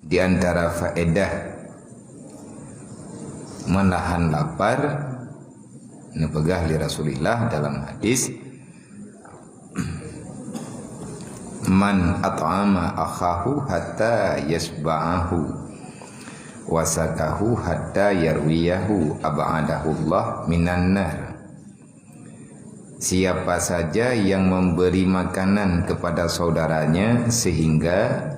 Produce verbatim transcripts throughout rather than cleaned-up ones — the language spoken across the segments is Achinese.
Di antara faedah menahan lapar, neupeugah lé Rasulullah dalam hadis, "Man at'ama akhahu hatta yasba'ahu, wa saqahu hatta yarwiyahu, ab'adahullah minan nar." Siapa saja yang memberi makanan kepada saudaranya sehingga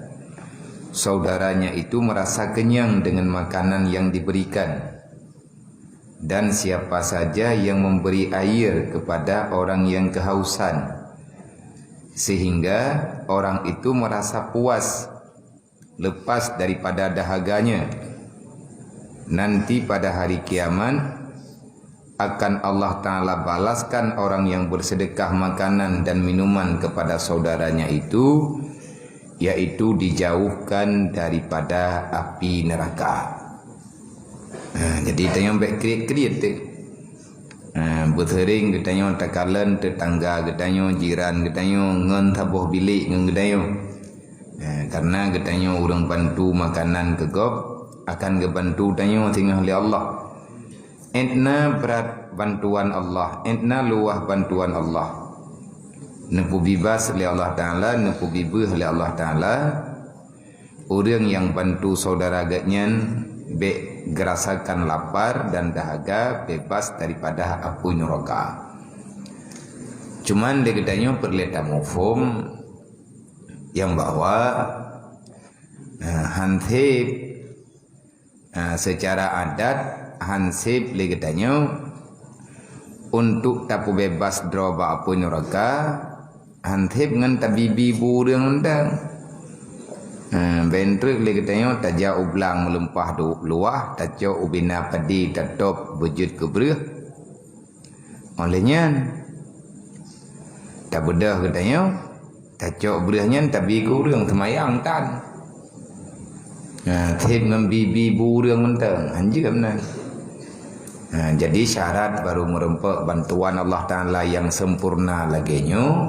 saudaranya itu merasa kenyang dengan makanan yang diberikan, dan siapa saja yang memberi air kepada orang yang kehausan sehingga orang itu merasa puas lepas daripada dahaganya, nanti pada hari kiamat akan Allah Ta'ala balaskan orang yang bersedekah makanan dan minuman kepada saudaranya itu, yaitu dijauhkan daripada api neraka. Ha, jadi tanyoe bèk kriet-kriet teuh. Ha, beuseuring geutanyoe takalon teutangga geutanyoe, jiran geutanyoe, ngon saboh bilék ngon geutanyoe. Ha, karena geutanyoe ureuëng bantu makanan keu gob, akan geubantu tanyoe singoh lé Allah. Entna brat bantuan Allah, entna luwah bantuan Allah. Neupeubibas lé Allah Ta'ala, neupeubibeuh lé Allah Ta'ala. Ureuëng nyang bantu saudara geuhnyan bèk geurasakan lapar dan dahaga, bebas daripada apui nuraka. Cuman lé geutanyoe peureulée tamuphom nyang bahwa, eh, hansép, eh, seucara adat hansép lé geutanyoe untuk tapeubebas droe bak apui nuraka, hansép ngon tabibi bu ureuëng mantong. Ha, bèk treuk lé geutanyoe tajak u blang meulumpah du-, luwah, tacok u bina padé tatôb beujeuet keu breueh. Óh lheueh nyan, tabeudôh geutanyoe, tacok breueh nyan tabi keu ureuëng seumayang tan. Ha, seb ngon bibi bu ureuëng mantong, hanjeuet meunan. Ha, jadi syarat barô meurumpok bantuan Allah Ta'ala nyang sempurna lagée nyoe,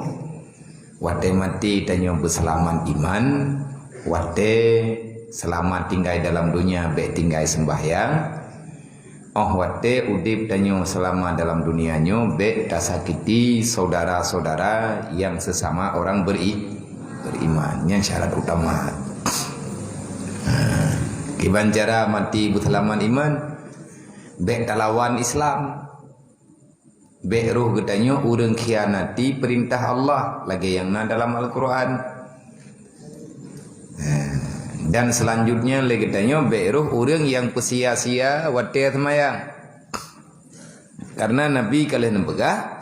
watée maté tanyoe beuseulamat iman, watée seulamat tinggai dalam dunia bék tinggai seumbahyang, óh watée udeb tanyoe seulama dalam dunia nyoe bék tasakiti syedara-syedara nyang seusama ureuëng beri-, beriman. Nyan syarat utama. Ha, kiban cara maté beuseulamat iman, bék talawan Islam. Bék roh geutanyoe ureuëng khianati peurintah Allah lagée nyang na dalam Al-Qur'an. Dan selanjutnya lé geutanyoe bék roh ureuëng nyang peusia-sia watée seumayang. Karena Nabi ka lheueh neupeugah,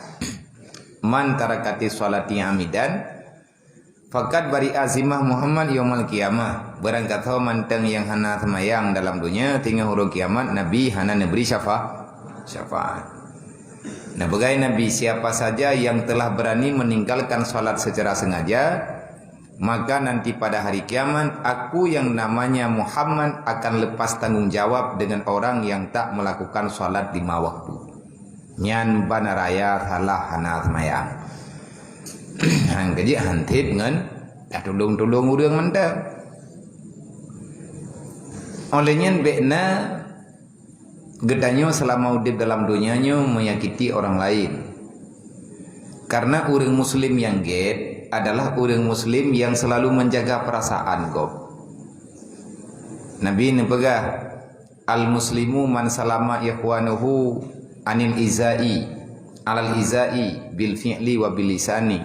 "Man tarakatis sholati amidan, faqad bari'a zimmah Muhammad yaumal qiyamah." Barangkasoe mantong nyang hana seumayang dalam donya, singoh uroe kiamat Nabi hana neubri syafa-, syafaat. Nah, peugah Nabi, "Siapa saja yang telah berani meninggalkan salat secara sengaja, maka nanti pada hari kiamat, aku yang namanya Muhammad akan lepas tanggung jawab dengan orang yang tak melakukan salat lima waktu." Nyan ban raya salah hana seumayang. Han keujeuet han tieb ngon tatulông-tulông ureuëng mantong. Óh lheueh nyan bék na geutanyoe seulama udeb dalam donya nyoe menyakiti orang lain. Karena ureuëng muslim nyang gét adalah ureuëng muslim nyang selalu menjaga perasaan gob. Nabi neupeugah, "Al-muslimu man salama ikhwanuhu anil izai, alal izai bil fi'li wa bil lisani."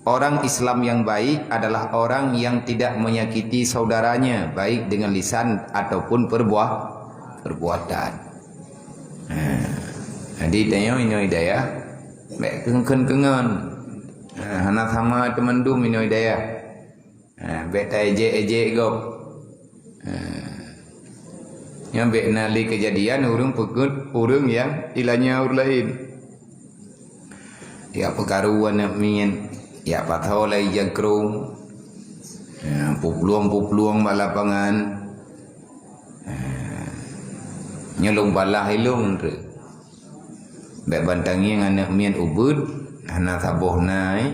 Orang Islam yang baik adalah orang yang tidak menyakiti saudaranya, baik dengan lisan ataupun perbuah-, perbuatan. Ha. Jadi, tanyoe inoe hidayah, bék keungon-keungon. Ha, hana sama teumandum inoe hidayah. Ha, bék taejek-ejek gob. Ha. Nyan bék na lé keujadian ureuëng peugét ureuëng nyang ilanya ureuëng laén. Yak peukaru aneuëk miet, yak pasoe lai jakrong. Ha, puplueng-puplueng bak lapangan. Ha. Nyoe lôn balah ilôn treuk. Bék ban tangieng aneuëk miet ubeuet, hana saboh na, eh.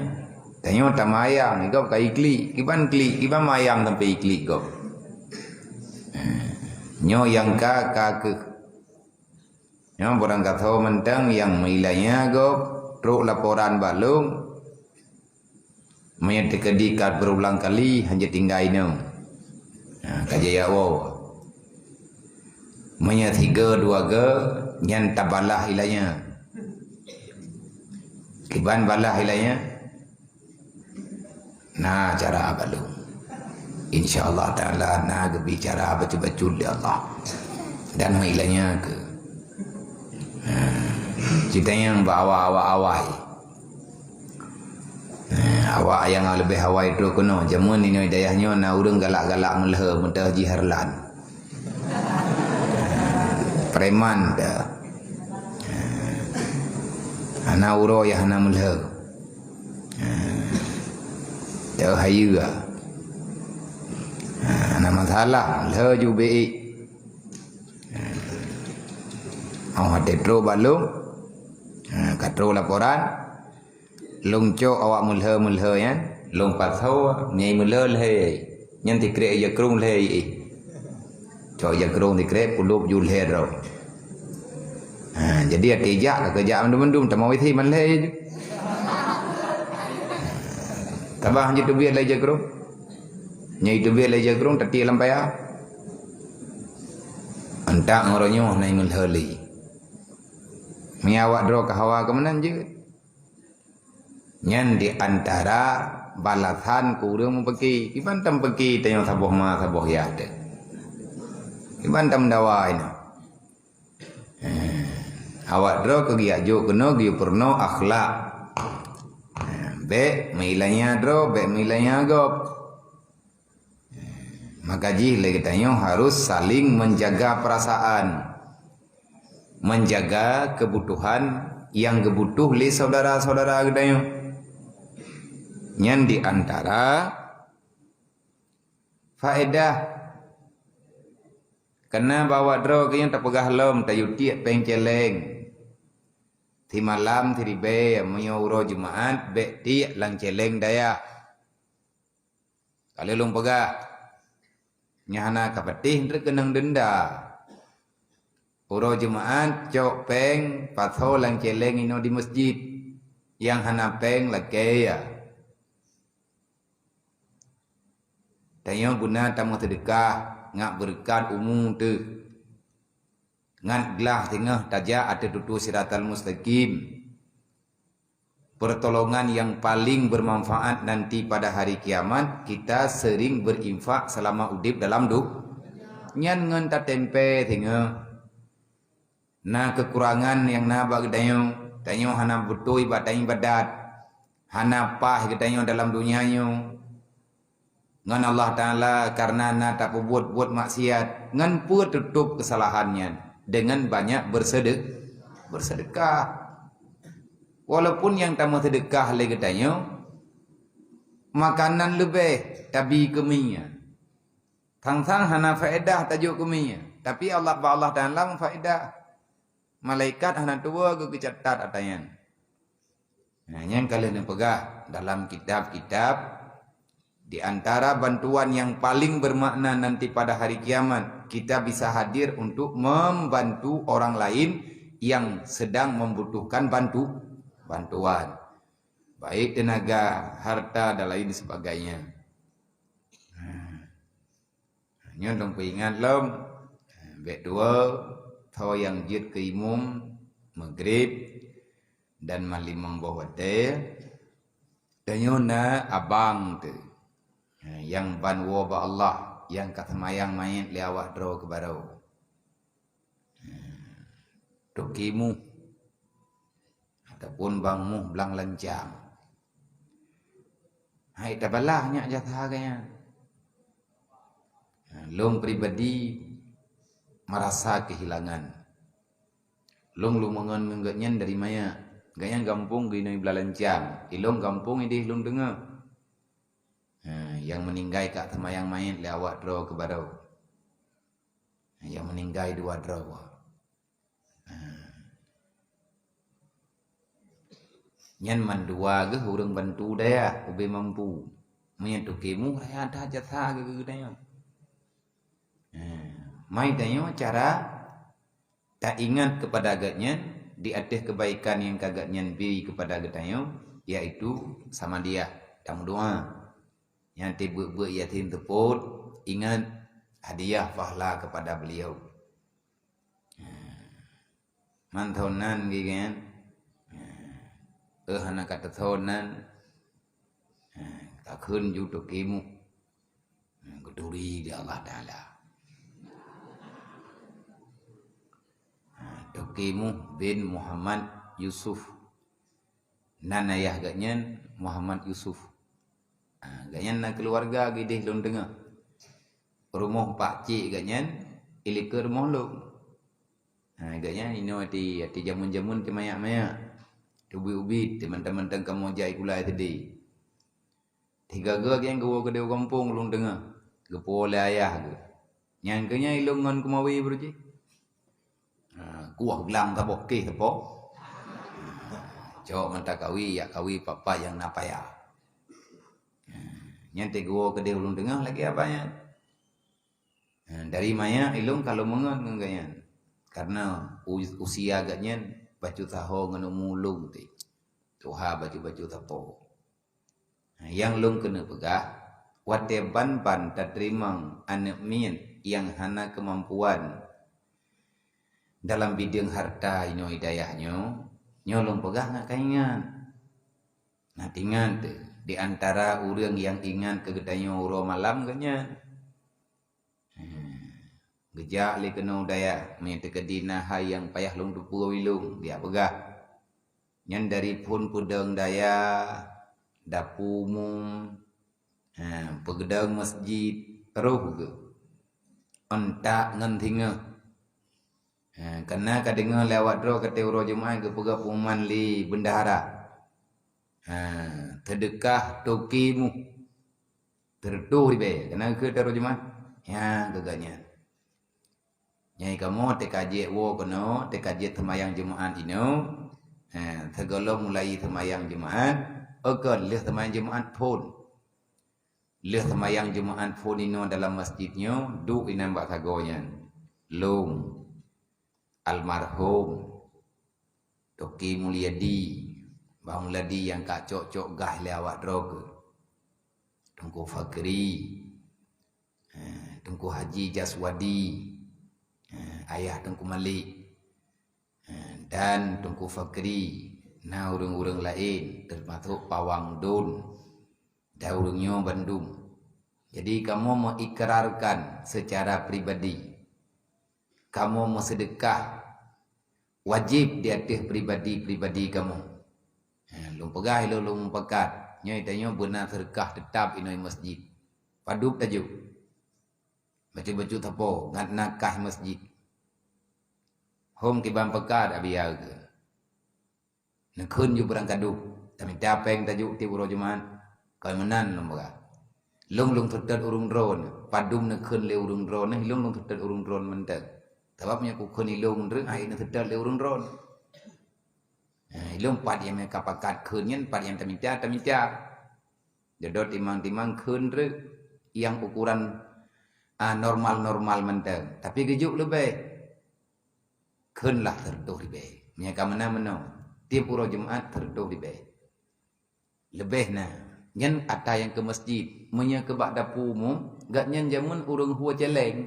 Tanyoe tamayang, gob ka iklik, kiban klik, kiban mayang sampai iklik gob. Nyoe nyang ka, ka keuh. Nyoe barangkasoe mantong nyang meulanya gob trok laporan bak lôn. Meunyoe teukeudi ka berulang kali hana tinggai nyoe. Ha, ka jaya woe. Meunyoe sigoe dua goe nyan tabalah ilanya. Kiban balah ilanya. Na cara bak lôn. Insya Allah Taala na geubi cara bacut-bacut lé Allah. Dan meuilanya ke. Ha. Cita nyang bak awak-awak awai. Ha, awak nyang leubeh awai trok keunoe. Jameun inoe dayah nyoe na ureuëng galak-galak meulhö meuteujih harlan. Preman dah. Hana uroe nyang hana meulhö. Teuh hayeue. Hana masalah, meulhö ju beuék. Oh, watée trok bak lôn. Ka trok laporan. Lôn cok awak meulhö-meulhö nyan, lôn pasoe nyai meulhö lhée. Nyan tikrek ija krông lhée ié. Cok ija krông tikrek pulop ju lhée droe. Ha, jadi até jak ka jak mandum-mandum tamong isi man lhée ju. Tabah jiteubiet lé ija krông. Nyai teubiet lé ija krông tatiek lam paya. Antak ngon roh nyoe na meulhö lé. Meunyo awak droe ka hawa keu meunan jeuet. Nyan di antara balasan keu ureuëng meupeuki. Kiban tam peuki tanyoe saboh ma saboh yah teuh. Kiban tam dawa inoe. Eh, awak droe keu geujak jok keunoe geupeurunoe akhlak. Eh, bék meuilanya droe, bék meuilanya gob. Maka jih lé geutanyoe harus saling menjaga perasaan, menjaga kebutuhan yang geubutuh lé saudara-saudara geutanyoe. Nyan di antara faedah. Karena bak awak droe keu nyang tapeugah lom tayue tiek péng céléng. Simalam siribée meunyoe uroe Jumaat bék tiek lam céléng dayah. Ka lheueh lôn peugah, nyan hana ka patéh treuk keunong denda. Uroe Jumaat cok péng pasoe lam céléng inoe di meuseujid. Nyang hana péng lakée ya. Tanyoe guna tameuseudekah ngat beureukat umu teuh. Ngat glah singoh tajak ateueh tutoe siratal mustaqim. Pertolongan yang paling bermanfaat nanti pada hari kiamat, kita sering berinfak selama udeb dalam du-, nyan ngon tatempé singoh. Na keukurangan nyang na bak geutanyoe, tanyoe hana beutôi bak taibadat, hana paih geutanyoe dalam donya nyoe. Ngon Allah Taala kareuna na tapeubuet-buet maksiat, ngon peue tutôb keusalahan nyan? Dengan banyak bersede-, bersedekah. Walaupun nyang tameuseudeukah lé geutanyoe makanan leubeh tabi keu mie, sang-sang hana faedah tajok keu mie, tapi Allah, bak Allah Taala meufaedah. Malaikat hana tuwoe geugeucatat ata nyan. Nah, nyan ka lheueh neupeugah dalam kitab-kitab, di antara bantuan yang paling bermakna nanti pada hari kiamat, kita bisa hadir untuk membantu orang lain yang sedang membutuhkan bantu, bantuan. Baik tenaga, harta, dan lain sebagainya. Nah, nyoe lôn peuingat lom, bék tuwoe, soe nyang jeuet keu imum, Maghrib, dan malimong boh watée, tanyoe na abang teuh, nyang ban woe bak Allah, nyang ka seumayang manyét lé awak droe keu barô. Toke muh ataupun bang muh blang lancang. Hai tabalah nyak jasa gaya. Lôn pribadi merasa kehilangan. Lôn lumongon ngon gobnyan dari maya. Gobnyan gampông geuinong blang lancang. Ilôn gampông ideh lôn deungoe. Ha, nyang meuninggai ka seumayang manyét lé awak droe keu barô. Nyang meuninggai dua droe. Ha. Nyan mandua geuh ureuëng bantu dayah ubé mampu. Meunyoe toke muh raya that jasa geuh geutanyoe. Ha. Mai tanyoe cara taingat kepada Gobnyan di ateueh kebaikan nyang ka Gobnyan bri kepada geutanyoe, yaitu samadiyah, tameudoa. Nyang teubeuk-beuk Yasin seupôt, ingat hadiah pahala kepada beliau. Mantong nan geugen. Eh, hana ka teuthon nan. Eh, takheun ju toke muh. Eh, geuturi di Allah Taala. Eh, toke muh bin Muhammad Yusuf. Nan ayah gobnyan Muhammad Yusuf. Ha, gobnyan na keuluwarga geudeh lôn teungoh. Rumoh pakcik gobnyan, ilikot rumoh lôn. Ha, gobnyan inoe ati, ati jameun-jameun teumayak-mayak. Teubiet-ubiet, teumantong-mantong kamoe jak sikula SD. Tiga geuh gobnyan geuwoe keudeh u gampông lôn teungoh. Geupuwoe lé ayah geuh. Nyan keuh nyan ilôn ngon keumawe baroe jih. Ha, kuah glang saboh keh sapo. Cok mata kawi, yak kawi papa nyang na paya. Ha, nyan teuh geuwoe keudeh ulôn teungoh lagèe apa nyan. Ha, dari maya ilôn ka lôn meungon ngon gobnyan. Karena u-, usia gobnyan bacut saho ngon umu lôn teuh. Tuha bacut-bacut sapo. Nyang lôn keuneuk peugah, watèe ban-ban tateurimong aneuk miet nyang hana keumampuan dalam bideueng harta inoe di dayah nyoe, nyoe lôn peugah ngat ka ingat. Ngat ingat teuh, di antara ureueng nyang ingat keu geutanyoe uroe malam gobnyan. Hmm. Geujak lé keunoe u dayah, meunyoe teukeudi na hai nyang payah lôn teupeue ilôn, geujak peugah. Nyan dari phon peudong dayah, dapu umum, ha, peudong masjid, roh geuh. Ontak ngon singoh. Ha, kana ka deungoe lé awak droe katé uroe Jumat geupeugah pengumuman lé bendahara. Ha, seudeukah toke muh. Sireutoh ribèe, kana geukheun uroe Jumat. Nyan keuh gobnyan. Nyang kamoe teuka jeuet woe keunoe, teuka jeuet seumayang Jumat inoe. Ha, sigohlom mulai seumayang Jumat, oh kon, lheueh seumayang Jumat phon. Lheueh seumayang Jumat phon inoe dalam masjid nyoe, duek inan bak sagoe nyan. Lôn, almarhum Toke Mulyadi, Bang Mulyadi nyang ka cok-cok gah lé awak droe keuh. Teungku Fakri, eh, Teungku Haji Jaswadi, eh, ayah Teungku Malik, eh, dan Teungku Fakri, na ureueng-ureueng laén, teumasok Pawang Don, dan ureueng nyoe bandum. Jadi, kamoe meuikrarkan secara pribadi, kamoe meuseudeukah wajéb di ateueh pribadi-pribadi kamoe. Ha, lôn peugah ilôn lôn meupakat, nyoe tanyoe beuna seudeukah teutab inoe masjid. Padub tajok. Bacut-bacut sapo, ngat na kah masjid. Hom kiban peukat abiya keuh. Neukheun ju beurangkadoh, tamita péng tajok tieb uroe Jumat. Kon meunan lôn peugah. Lôn lôn seutôt ureueng droeneuh, padum neukheun lé ureueng droeneuh, lôn lôn seutôt ureueng droeneuh mantong. Sabab meunyoe kukheun ilôn treuk, hai neuseutôt lé ureueng droeneuh. Nah, ilôn pat nyang ka pakat kheun nyan, pat nyang tamita, tamita. Jodoh timang-timang kheun treuk nyang ukuran, ah, normal-normal mantong, tapi geujok leubeh. Kheunlah sireutoh ribèe. Meunyoe ka meunan meunoe, tieb uroe Jumat sireutoh ribèe. Leubeh na. Nyan ata nyang keu masjid. Meunyoe keu bak dapu umum, gobnyan jameun ureueng hue céléng.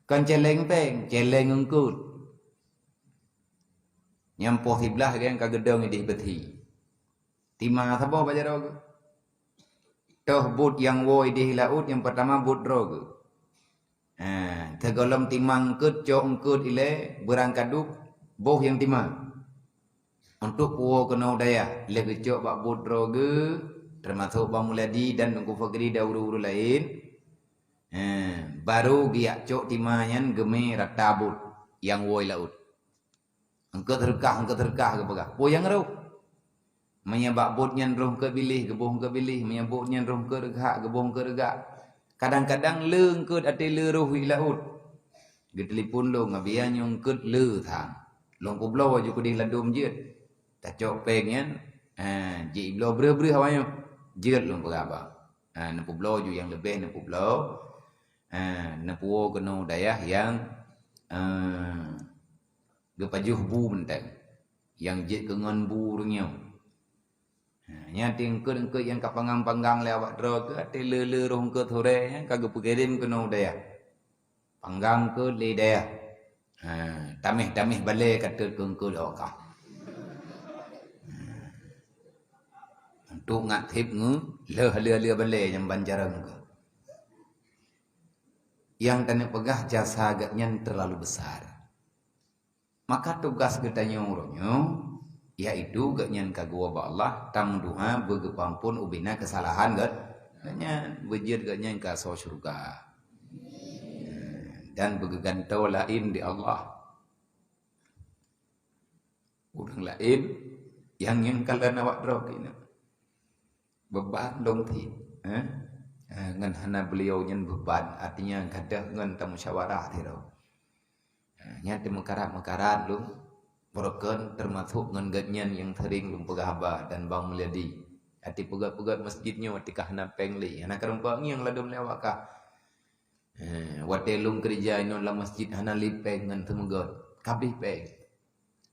Kon céléng péng, céléng eungkôt. Nyang poh siblaih gobnyan ka geudong idéh beuthi. Tima saboh bak jaroe geuh. Toh buet nyang woe idéh laôt nyang peurtama buet droe geuh. Ha, sigohlom timang eungkôt, cok eungkôt ilèe, beurangkadoh, boh nyang tima. Untuk puwoe keunoe u dayah, lheueh geucok bak buet droe geuh, teumasok Bang Mulyadi dan Teungku Fakri dan ureueng-ureueng laén. Ha, barô geujak cok tima nyan geumè rata buet nyang woe laôt. Eungkôt seudeukah, eungkôt seudeukah geupeugah. Peue nyang rôh? Meunyoe bak buet nyan rôh eungkôt biléh, geuboh eungkôt biléh. Meunyoe buet nyan rôh eungkôt reugak, geuboh eungkôt reugak. Kadang-kadang le eungkôt até le rôh i laôt. Geutelepon lôn, "Abiya nyoe eungkôt le sang." Lôn peubloe ju keudéh ladôm jeuet. Tacok péng nyan, ha, jeuet ibloe breuh-breuh awaknyoe. Jeuet lôn peugah bak. Ha, neupeubloe ju nyang leubeh neupeubloe. Ha, neupuwoe keunoe dayah nyang, eh, geupajoh bu mantong. Nyang jeuet keu ngon bu ureuëng nyoe. Ha, nyan teungkeut-eungkeut nyang ka panggang-panggang lé awak droe keuh, até le-le roh eungkeut huré nyan ka geupeukirém keunoe dayah. Panggang eungkeut lé dayah. Ha, taméh-taméh balée ka teuet keu eungkeut awak kah. Ha. Untuk ngat thép ngeulheueh le-le balée nyang ban jareueng keuh. Nyang taneuk peugah jasa geuh nyan terlalu besar. Maka tugas geutanyoe uroe nyoe, yaitu geuh nyan ka geuwoe bak Allah, tameudoa beugeupeuampon ubena keusalahan geuh, geuh nyan, beujeuet geuh nyan keu asoe syeuruga. Dan beugeugantoe laén di Allah. Ureuëng laén nyang nyan kalon awak droe keunoe. Beuban lôn thit, eh? Eh, ngon hana beliau nyan beuban, artinya gadôh ngon tamusyawarah sidroe. Eh, nyan teumeukarat-meukarat lôn, beureukan teumasok ngon geuh nyan nyang sering lôn peugah haba dan Bang Mulyadi. Até peugét-peugét masjid nyoe até ka hana péng lé, hana keureumpok ngieng ladôm lé awak kah. Eh, watée lôn keureuja inoe lam masjid hana lé péng ngon teumeugot, kabéh péng.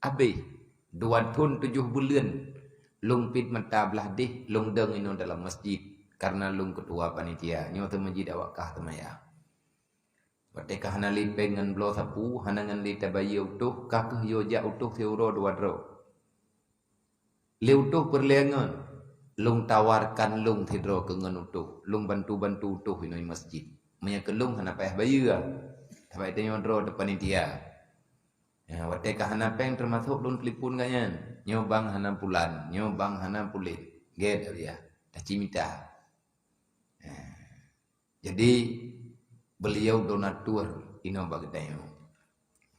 Abéh dua thon tujoh buleuen lôn piet mata blaih deh lôn dong inoe dalam masjid, kareuna lôn keutua panitia. Nyoe teuma jih awak kah teumaya. Watée ka hana lé péng ngon bloe sapu, hana ngon lé tabayeue utôh, ka kheueh yo jak utôh siuroe dua droe. Lé utôh peureulée ngon, lôn tawarkan lôn sidroe keu ngon utôh, lôn bantu-bantu utôh inoe masjid. Meunyoe keu lôn hana payah bayeue, sabab tanyoe droe teuh panitia. Ya, watée ka hana péng teumasok lôn telepon geuh nyan. Nyoe bang hana pulan, nyoe bang hana puléh. Gét ya, tacimita. Ya. Jadi, beliau donatur inoe bak geutanyoe.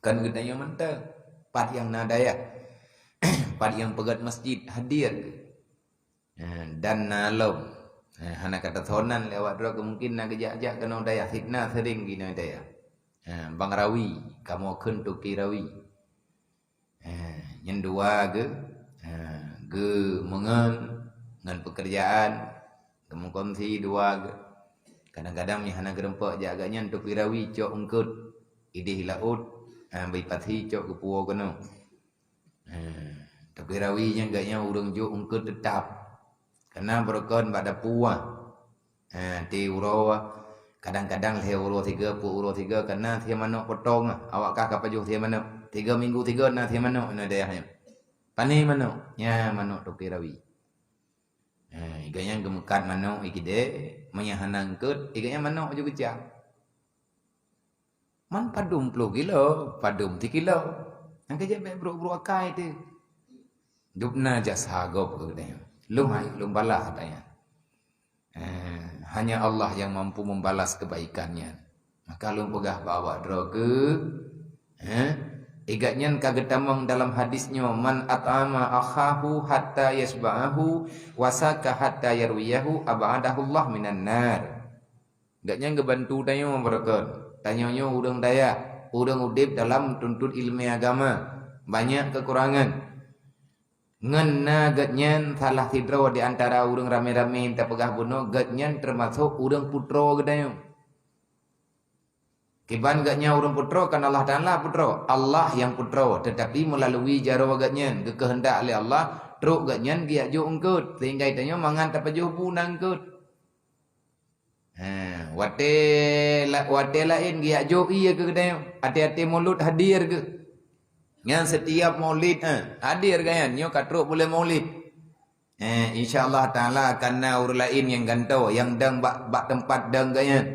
Kan geutanyoe mantong, pat nyang na dayah, pat nyang peugét masjid, hadir. Ha, dan na lom. Ha, hana ka tasoe nan lé awak droe, mungkin na geujak-jak keunoe dayah, sit na sering keunoe dayah. Ha, Bang Rawi, kamoe kheun Toke Rawi. Ha, nyan dua geuh, ha, geuh meungon ngon peukeurjaan, geumeukonsi dua geuh. Kadang-kadang meuhana geurumpok jak geuh nyan Toke Rawi cok eungkot ideh laôt, ha, bak pasi cok geupuwoe keunoe. Ha, Toke Rawi nyan geuh nyan ureuëng jok eungkot teutap. Kana beureukan bak dapu ah. Ha, ti uroe, kadang-kadang lhée uroe tiga, peuet uroe tiga, kana sie manok potong ah. Awak kah ka pajoh sie manok. Tiga minggu tiga na sie manok inoe dayah nyoe. Pané manok? Nya manok Toke Rawi. Ha, iganya geumeukat manok ikide, meunyo hana eungkot, iganya manok ju geucam. Man padum ploh kilo, padum sikilo. Nyang keu jeuet bék brok-brok akai teuh. Dubna jasa gob keu geutanyoe. Lôn hai, lôn balas tanya. Eh, hanya Allah yang mampu membalas kebaikannya. Maka lôn peugah bak awak droe keuh, eh, igat nyan ka geutamong dalam hadis nyoe, "Man at'ama akhahu hatta yasba'ahu wa saka hatta yarwiyahu ab'adahullah minan nar." Geuh nyan geubantu tanyoe beureukat. Tanyoe nyoe ureuëng dayah, ureuëng udeb dalam tuntot iéleumé agama, banyak keukurangan. Ngon na geuh nyan salah sidroe di antara ureuëng ramé-ramé nyang tapeugah bunoe, geuh nyan teumasok ureuëng putroe geutanyoe. Kiban geuh nyan ureuëng putroe, kan Allah Taala putroe, Allah nyang putroe, teutapi meulalui jaroe geuh nyan geukeuheundak lé Allah, trok geuh nyan geujak jok eungkot, sehingga tanyoe mangat tapajoh bu na eungkot. Ha, watée la-, watée laén geujak jok ié keu geutanyoe, até-até mulod hadir keuh. Nyan setiap maulid, ha, hadir geuh nyan, nyoe ka trok buleuen maulid. Ha, insya Allah Taala akan na ureuëng laén nyang gantoe, nyang dong bak, bak teumpat dong geuh nyan.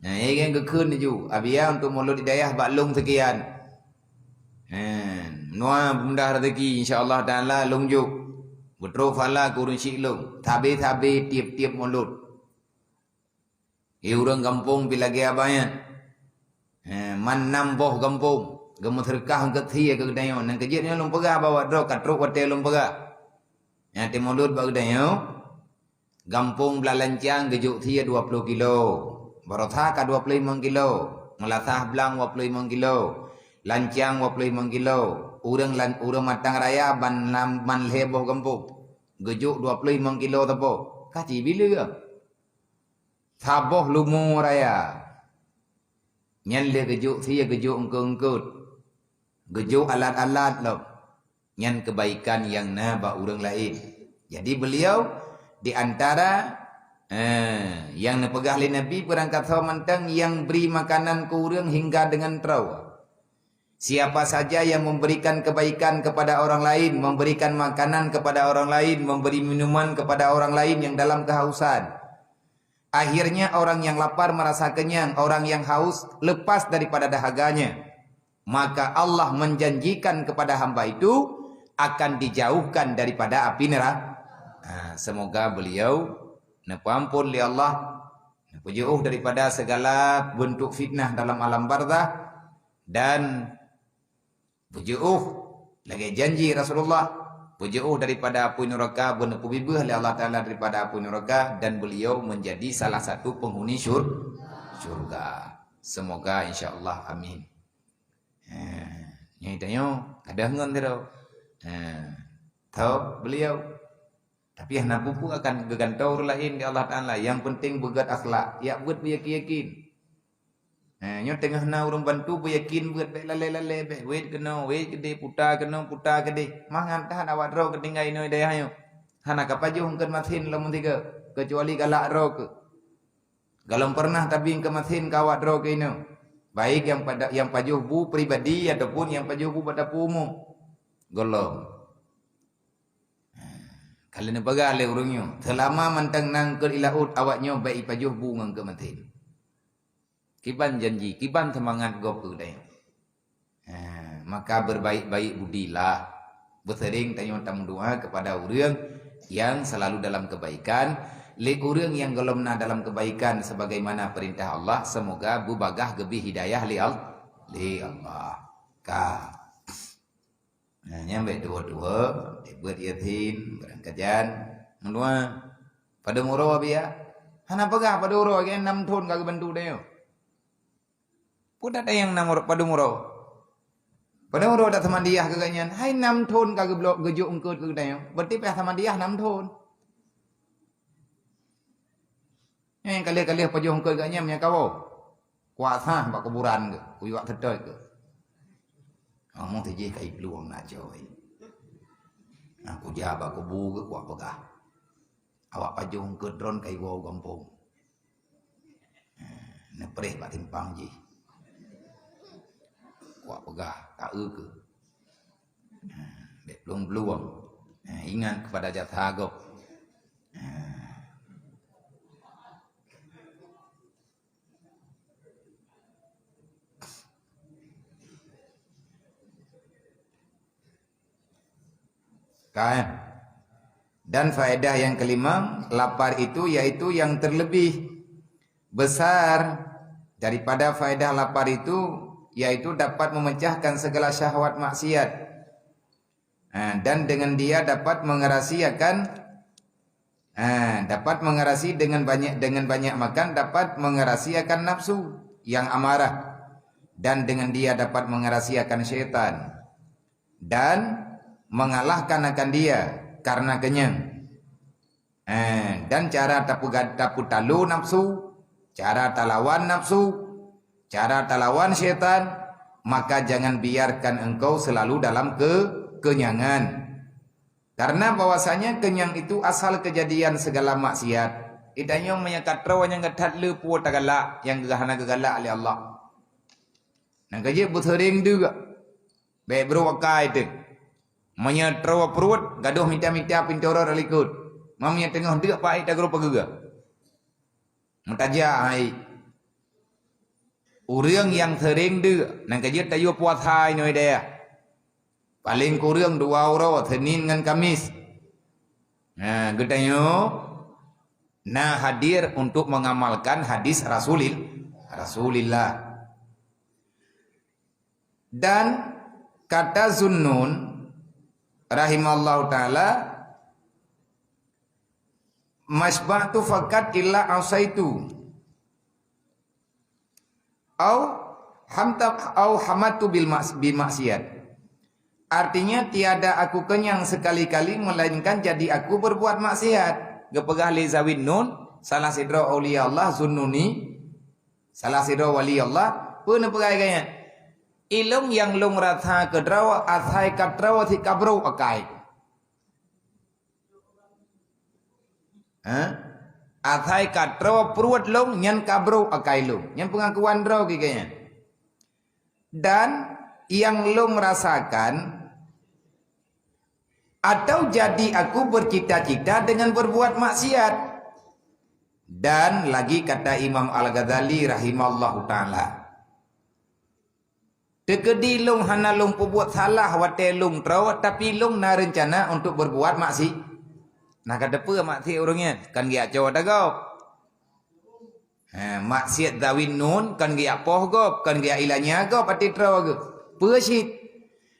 Ha, ié nyan geukheun laju, "Abiya untuk mulod di dayah bak lôn sekian." Ha, nua mudah rezeki, insya Allah Taala lôn jok. Beutrok phala keu ureuëng syiek lôn, sabe-sabe tiep-tiep mulod. Di ureuëng gampông pih lagée abah nyan. Eh, man nam boh gampông, geumeuseudeukah eungkot sie keu geutanyoe. Nyang keu jeuet nyoe lôn peugah bak awak droe, ka trok watée lôn peugah. Nyang teumulod bak geutanyoe, gampông Blang Lancang geujok sie dua ploh kilo, baroesa ka dua ploh limong kilo, Meulasah Blang dua ploh limong kilo, Lancang dua ploh limong kilo, ureuëng lan-, ureuëng Matang Raya ban nam, ban lhée boh gampông, geujok dua ploh limong kilo saboh, ka sibileue. Saboh Lumoe Raya, Nyan lé geujok sie, geujok eungkôt-eungkôt, geujok alat-alat lom. Nyan keubaikan nyang na bak ureuëng laén. Jadi beuliau di antara, eh, nyang neupeugah lé Nabi, beurangkat soe mantong nyang bri makanan keu ureuëng hingga deungon troe. Siapa saja yang memberikan kebaikan kepada orang lain, memberikan makanan kepada orang lain, memberi minuman kepada orang lain yang dalam kehausan, akhirnya orang yang lapar merasa kenyang, orang yang haus lepas daripada dahaganya, maka Allah menjanjikan kepada hamba itu akan dijauhkan daripada api neraka. Ha, semoga beliau neupeuampon lé Allah, neupeujiôh daripada segala bentuk fitnah dalam alam barzah, dan peujeuôh lagée janji Rasulullah, peujeuôh daripada apui nuraka, beuneupeubibeuh lé Allah Taala daripada apui nuraka, dan beliau menjadi salah satu penghuni syur-, syurga. Semoga, insya Allah. Amin. Ha, nyang tanyoe kada ngon tiro. Ha, tho beliau. Tapi hana peue-peue akan geugantoe ureuëng laén di Allah Taala. Yang penting beugét akhlak, yak beuet beuyakin-yakin. Eh, nyoe teungoh na ureuëng bantu beuyakin beuet, bék lalée-lalée, bék wét keunoe, wét keudeh, puta keunoe, puta keudeh. Mangat that awak droe keutinggai inoe dayah nyoe. Hana ka pajoh eungkôt masin lom tiga, keucuali galak droe keuh. Galom pernah tabi eungkôt masin keu awak droe keuh inoe. Baik nyang pada, nyang pajoh bu pribadi ataupun nyang pajoh bu bak dapur umum. Golom. Ka lheueh neupeugah lé ureuëng nyoe, seulama mantong na eungkôt i laôt awak nyoe bék ipajoh bu ngon eungkôt masin. Kiban janji, kiban seumangat gob keu geutanyoe. Ha, maka berbaik-baik budilah. Beuseuring tanyoe tameudoa kepada ureuëng yang selalu dalam kebaikan. Lé ureuëng nyang golom na dalam kebaikan sebagaimana perintah Allah, semoga beubagaih geubri hidayah lé Al-, lé Allah. Ka. Nah, nyan bék tuho-tuho, beuet yasin, beurangkajan, meudoa. Padum uroe biya. Hana peugah padum uroe, keu nam thon ka geubantu tanyoe. Peue that nyang nam uroe, padum uroe? Padum uroe that samadiyah keu gobnyan? Hai nam thon ka geubloe geujok eungkôt keu geutanyoe. Berarti payah samadiyah nam thon. Nyang kaleh-kaleh pajoh eungkôt gobnyan meunyo kawoe. Kuasa bak kuburan geuh, kuyuak teutôi geuh. Kamoe tijih ka iplueng na coy. Nah, kuja bak kubu geuh kuat peugah. Awak pajoh eungkôt droen ka iwoe u gampông. Neupreh bak timpang jih. Kuat peugah, ka eu keuh. Bék plueng-plueng. Ingat kepada jasa gob. Kan? Dan faedah yang kelima, lapar itu yaitu yang terlebih besar daripada faedah lapar itu, yaitu dapat memecahkan segala syahwat maksiat. Ha, dan dengan dia dapat mengerasi akan, ha, dapat mengerasi dengan banyak, dengan banyak makan dapat mengerasi akan nafsu yang amarah, dan dengan dia dapat mengerasi akan syaitan dan mengalahkan akan dia karena kenyang. Eh, dan cara tapeuga-, tapeutalo nafsu, cara talawan nafsu, cara talawan syaitan, maka jangan biarkan engkau selalu dalam kekenyangan. Karena bahwasanya kenyang itu asal kejadian segala maksiat. Geutanyoe meunyo ka troe nyang that le peue tagalak, nyang hana geugalak lé Allah. Nyang keujeuet beuseuring deuk. Bék brok akai teuh. Meunyo troe pruet, gadôh mita-mita pintoe rot likot. Meunyo teungoh deuk paih tagroe pageugah. Meutajak hai. Ureuëng nyang seuring deuk, nyang keujeuet tayue puasa inoe dayah. Paleng kureueng dua uroe, Senin ngon Kamis. Nah, geutanyoe na hadir untuk mengamalkan hadis Rasulil-, Rasulillah. Dan kata Zunnun rahimallahu taala, "Masba'tu fakat illa asaitu." Au hamta-, au hamatu bil maks-, bi maksiat. Artinya, tiada aku kenyang sekali-kali melainkan jadi aku berbuat maksiat. Geupeugah lé Zawid Nun, salah sidroe aulia Allah Zunnuni, salah sidroe wali Allah, Peue neupeugah lagèe nyan? Ilông nyang lông rasa keudroe asai ka troe sit ka brôk akai. Ha? Asai ka troe pruet lông nyan ka brôk akai lông. Nyan peungakuan droe lagèe nyan. Dan nyang lông rasakan atau jadi aku bercita-cita dengan berbuat maksiat. Dan lagi kata Imam Al-Ghazali rahimahullahu taala, teukeudi lông hana lông peubuet salah watèe lông troe, tapi lông na reuncana untuk berbuat maksi-, na ka teupeue maksiat ureueng nyan, kan geujak cot ata gob. Ha, maksiat zawin nun kan geujak poh gob, kan geujak ilanya gob até troe geuh. Peue cit?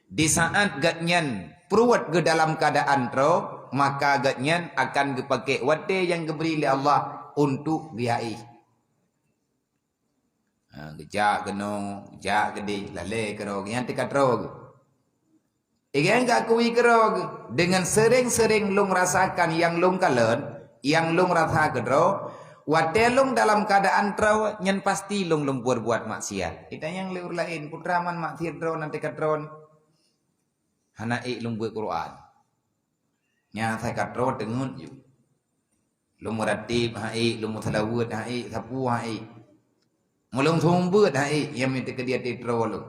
Di saat gobnyan pruet geuh dalam keuadaan troe, maka gobnyan akan geupakè watèe nyang geubri lé Allah untuk geujak éh. Ha, geujak keunoe, jak keudéh, lalè keudroe, nyan teuka troe geuh. Igan ka akui keudroe geuh, deungon seuréng-seuréng lông rasakan nyang lông kalon, nyang lông rasa keudroe, watèe lông dalam keuadaan troe, nyan pasti lông lông peubuet maksiat. Itanyong lé ureueng laén, "Peue teuma maksiat droeneuh teuka droeneuh?" "Hana ék lông beuet Quran." Nyan asai ka troe teungeut ju. Lông meuratéb han ék, lông meuseulaweuet han ék, sapeue han ék. Meulông seumeubeuet han ék, nyang meuteukeudiat di troe lông.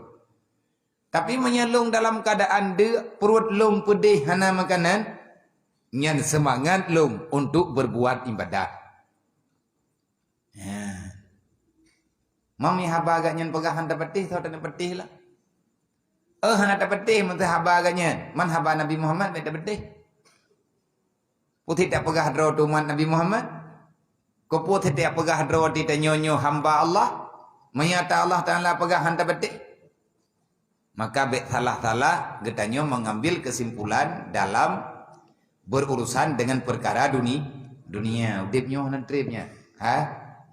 Tapi meunyoe lông dalam keuadaan deuk, pruet lông peudeh hana makanan, nyan seumangat lông untuk berbuat ibadat. Ha. Mami haba gobnyan peugah hana tapatéh, soe tapatéh lah. Eh, hana tapatéh meunteue haba gobnyan. Man haba Nabi Muhammad bèk tapatéh. Peue sit tapeugah droe teuh umat Nabi Muhammad? Keupeue sit tapeugah droe di tanyoe nyoe hamba Allah? Meunyo ata Allah Taala peugah hana tapatéh. Maka bèk salah-salah geutanyoe mengambil kesimpulan dalam berurusan dengan perkara duni-, dunia. Udép nyoe hana treb nyan. Ha?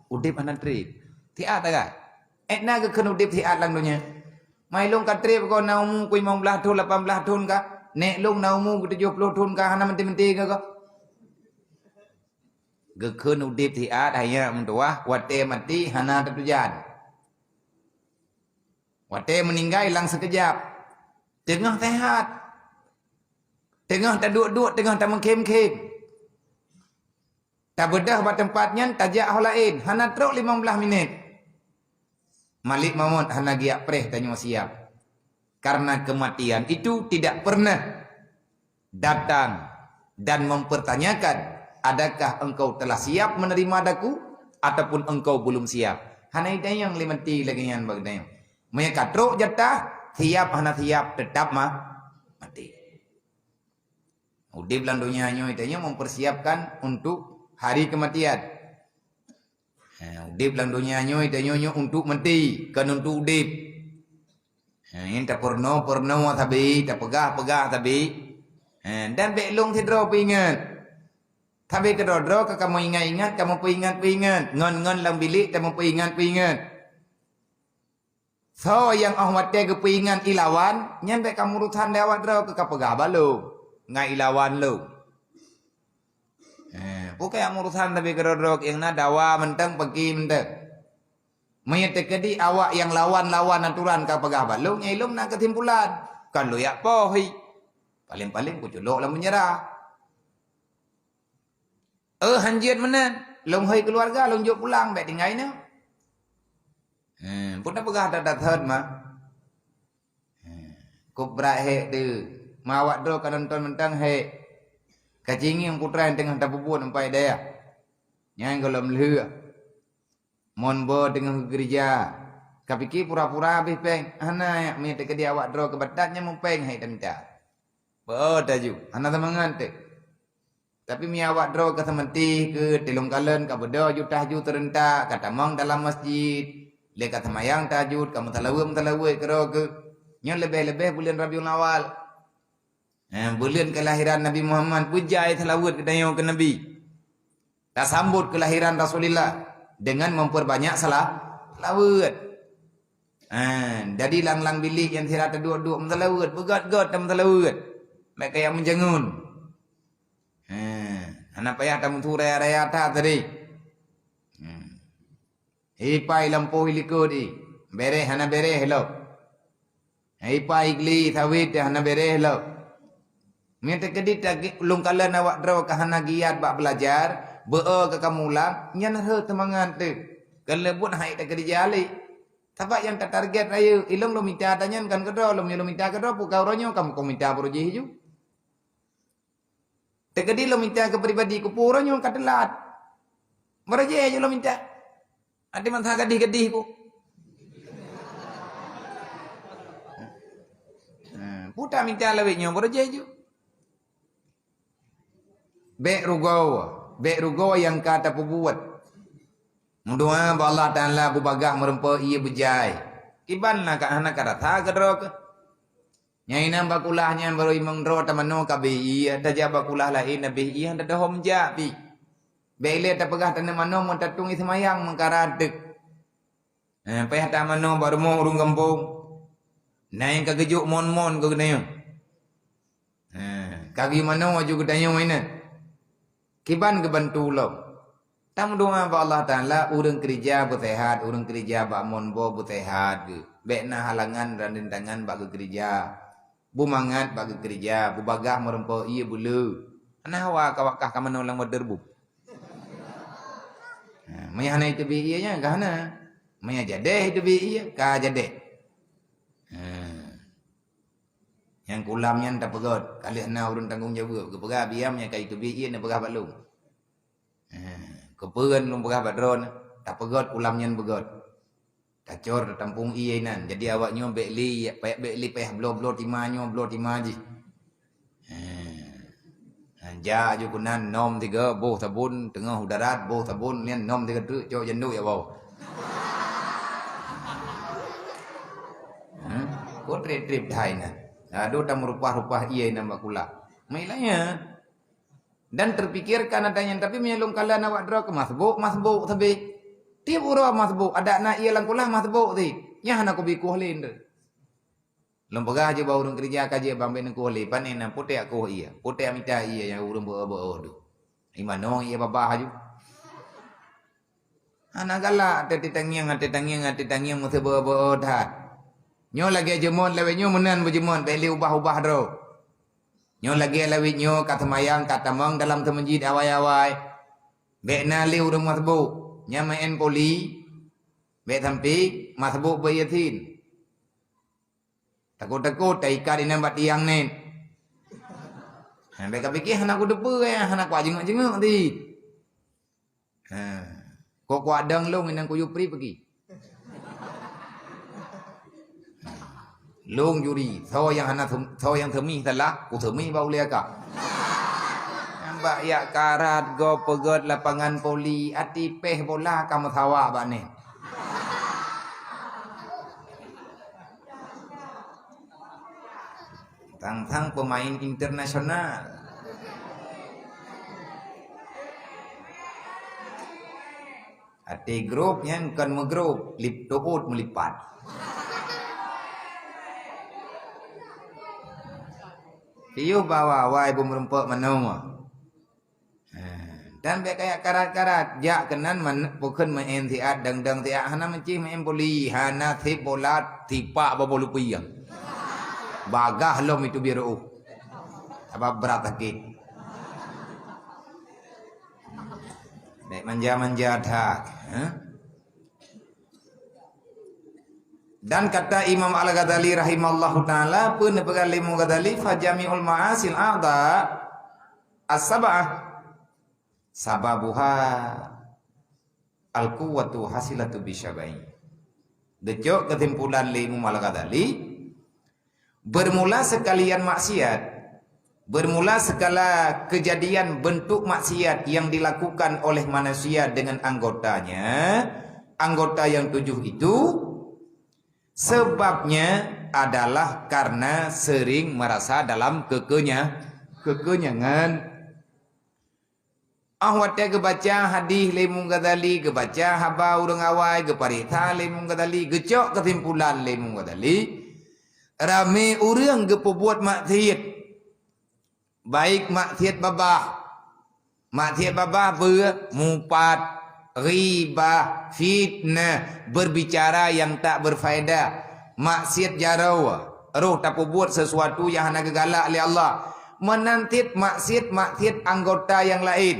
Udép hana treb. Siat tagai. Ék na geukheun udép siat lam donya. Mai lông ka treb goe na umu ku limong blaih thon, lapan blaih thon ka. Nèk lông na umu ku tujoh ploh thon ka, hana meuti-meuti keu goe. Geukheun udép siat hanya meutuwah, watèe maté hana tatujan. Watèe meuninggai lam sikeujap. Teungoh seuhat. Teungoh taduek-duek, teungoh tameukhém-khém. Tabeudôh bak teumpat nyan, tajak ho laén, hana trok limong blaih minét. Malik mamot hana geujak preh tanyoe siap. Karena kematian itu tidak pernah datang dan mempertanyakan, "Adakah engkau telah siap menerima daku ataupun engkau belum siap?" Hana itanyong lé maté lagèe nyan bak geutanyoe. Meunyo ka trok jatah, siap hana siap, teutap ma-, maté. Udép lam donya nyoe tanyoe mempersiapkan untuk hari kematian. Ha, udép lam donya nyoe tanyoe nyoe untuk maté, kon untuk udép. Ha, nyan tapeurunoe-peurunoe sabe, tapeugah-peugah sabe. Ha, dan bèk lông sidroe peuingat. Sabe keudroe-droe ka kamoe ingat-ingat, kamoe peuingat-peuingat. Ngon-ngon lam bilék kamoe peuingat-peuingat. Soe nyang óh watèe geupeuingat ilawan, nyan bèk kamoe urusan lé awak droe keu kapeugah bak lông, ngon ilawan lông. Eh, peue keuh nyang urusan sabe keudroe-droe nyang na dawa mantong, peuki mantong. Meunyo teukeudi awak nyang lawan-lawan aturan kapeugah bak lông, nyan ilông na keusimpulan. Kon lôn jak poh hi. Paléng-paléng kuculok lam penjara. Eh, hanjeuet meunan. Lông hôi keuluwarga, lông jok pulang, bèk tinggai nyoe. Hmm, peue tapeugah that-that thot ma? Hmm, kôp brat hék teuh. Ma awak droe ka nonton mantong hék. Ka cingieng putra nyang teungoh tapeubuet ngon pai dayah. Nyan gohlom lheueh. Mon boh teungoh geureja, ka pike pura-pura habéh péng. Hana, nyak, meunyo teukeudi awak droe keubatat nyan meupéng hai tamita. Beuôt taju, hana seumangat teuh. Tapi meunyo awak droe ka seumeutih keu tilông kalon ka beudôh ju tahajud seureuntak, ka tamong dalam masjid, lé ka seumayang tahajud, ka meusalaweuet-meusalaweuet keudroe keu, nyoe leubeh-leubeh buleuen Rabiul Awal. Eh, buleuen keulahiran Nabi Muhammad, beujai salaweuet geutanyoe keu Nabi. Tasambot keulahiran Rasulullah dengan memperbanyak sala-, salaweuet. Eh, jadi lam-lam bilék nyang sira taduek-duek meusalaweuet, beugöt-göt tameusalaweuet. Bèk kaya meujangon. Eh, hana payah tameusu raya-raya that tadi. Hmm. Ipai lampôh i likôt i. Bereh hana bereh lom. Hai pa igli sawit hana bereh lom. Meunyoe teukeudi ta-, lôn kalon awak droe ka hana giat bak belajar, beu-o ka kamoe ulang, nyan rhot seumangat teuh. Keuneuk buet hai teukeudi jali. Sabab nyang tatarget rayeuk, ilong lôn mita tanyan kan keudroe, lôn nyoe lôn mita keudroe, peue ka uroe nyoe ka mukon mita barojih ju. Teukeudi lôn mita keu pribadi ku, peue uroe nyoe ka teulat. Barojih ju lôn mita. Até masa gadih-gadih ku. Nah, peue tamita lawét nyoe barojih ju. Bék rugoe, bék rugoe nyang ka tapeubuet. Meudoá bak Allah Taala beubagaih meureumpok ié beujai. Kiban na ka hana ka rasa keudroe keuh. Nyang inan bak kulah nyan barô imong droe tamanoe ka beh ié, tajak bak kulah laén na beh ié hana teuhom jak pih. Bék ilée tapeugah taneuk manoe meutatueng ié seumayang meukara teuk. Eh, payah tamanoe bak rumoh ureuëng gampông. Na nyang ka geujok mon-mon keu geutanyoe. Eh, ka geumanoe aju geutanyoe inan. Kiban geubantu lom. Tameudoá bak Allah Taala ureuëng keurija beuseuhat, ureuëng keurija bak mon boh beuseuhat geuh. Bék na halangan dan rintangan bak geukeurija. Beumangat bak geukeurija, beubagaih meureumpok ié beuleu. Hana hawa ka wakah ka manoe lam waterbub. Ha, meunyo hana iteubiet ié nyan ka hana. Meunyo jadeh iteubiet ié ka jadeh. Ha. Nyang kulam nyan tapeugöt, ka lheueh na ureuëng tanggong jaweueb, geupeugah biam nyang ka iteubiet ié neupeugah bak lôn. Ha, keupeue lôn peugah bak droeneuh, tapeugöt kulam nyan beugöt. Tacor tatampong ié inan. Jadi awak nyoe bék li, bék li payah bloe-bloe tima nyoe, bloe tima jih. Ha. Ha, jak aju keunan nom tiga boh sabon, teungoh u darat boh sabon, nyan nom tiga treuk cok janduk jak bawah. Ha? Ko trép-trép that inan. Aduh tameurupah-rupah ié inan bak kulam. Meuilanya. Dan terpikirkan ata nyan, tapi meunyo lôn kalon awak droe keu masbuk, masbuk sabe. Tieb uroe masbuk, adak na ié lam kulah masbuk sit. Nyan hana kubi kueh lé nde. Lôn peugah jeuet bak ureuëng keurija ka jeuet bang bék neukueh lé, pane na putéh kueh ié, putéh mita ié nyang ureuëng beu-o-beu-o tu. Imanong ié babah aju. Hana galak até tangieng, até tangieng, até tangieng meuseubeu-beu that. Nyoe lagée jeumot lawét nyoe meunan beujeumot bék lé ubah-ubah droe. Nyoe lagée lawét nyoe ka seumayang ka tamong dalam seumeujid awai-awai. Bék na lé ureuëng masbuk, nyang meu'en poli, bék sampai masbuk beu Yasin. Takot-takot taikat inan bak tiang nét. Ha, bék kapike hana kuteupeue, hana kujeungok-jeungok ti. Ha. Kok kuadong lôn inan kuyue pri peugi. Lôn juri, soe nyang hana sem-, soe nyang seumih salah, kuseumih bak ulée ka. Nyang bak yak karat gob peugöt lapangan poli, até péh bola ka meusawa bak nét. Sang-sang peumain internasional. Até grup nyan kon meugrop, lip-, teuôt meulipat. Piôh bawa awai beumeureumpok manoe. Ha, dan bék kayak karat-karat, jak keunan man-, bukon meu'en siat, dang-dang siat, hana meucih meu'en boli, hana sép bola, sipak boh lupie. Bagaih lom itu biru. Sabab brat sakét. Bék manja-manja that, ha? Dan kata Imam Al-Ghazali rahimallahu taala, peue neupeugah lé Imam Ghazali, "Fa jami'ul ma'asil a'dha as-sab'ah sababuha al-quwwatu hasilatu bisyab'i." Geucok keusimpulan lé Imam Al-Ghazali, bermula sekalian maksiat, bermula segala kejadian bentuk maksiat yang dilakukan oleh manusia dengan anggotanya, anggota yang tujuh itu, sebabnya adalah karena sering merasa dalam kekenya-, kekenyangan. Ah, watée geubaca hadih lé Imam Ghazali, geubaca haba ureuëng awai, geupareksa lé Imam Ghazali, geucok keusimpulan lé Imam Ghazali, ramé ureuëng geupeubuet maksiet. Baik maksiet babah, maksiet babah beu mupat, Ghibah, fitnah, berbicara yang tak berfaedah, maksiat jaroe, roh tapeubuet sesuatu nyang hana geugalak lé Allah. Meunan cit maksiat-maksiat anggota nyang laén.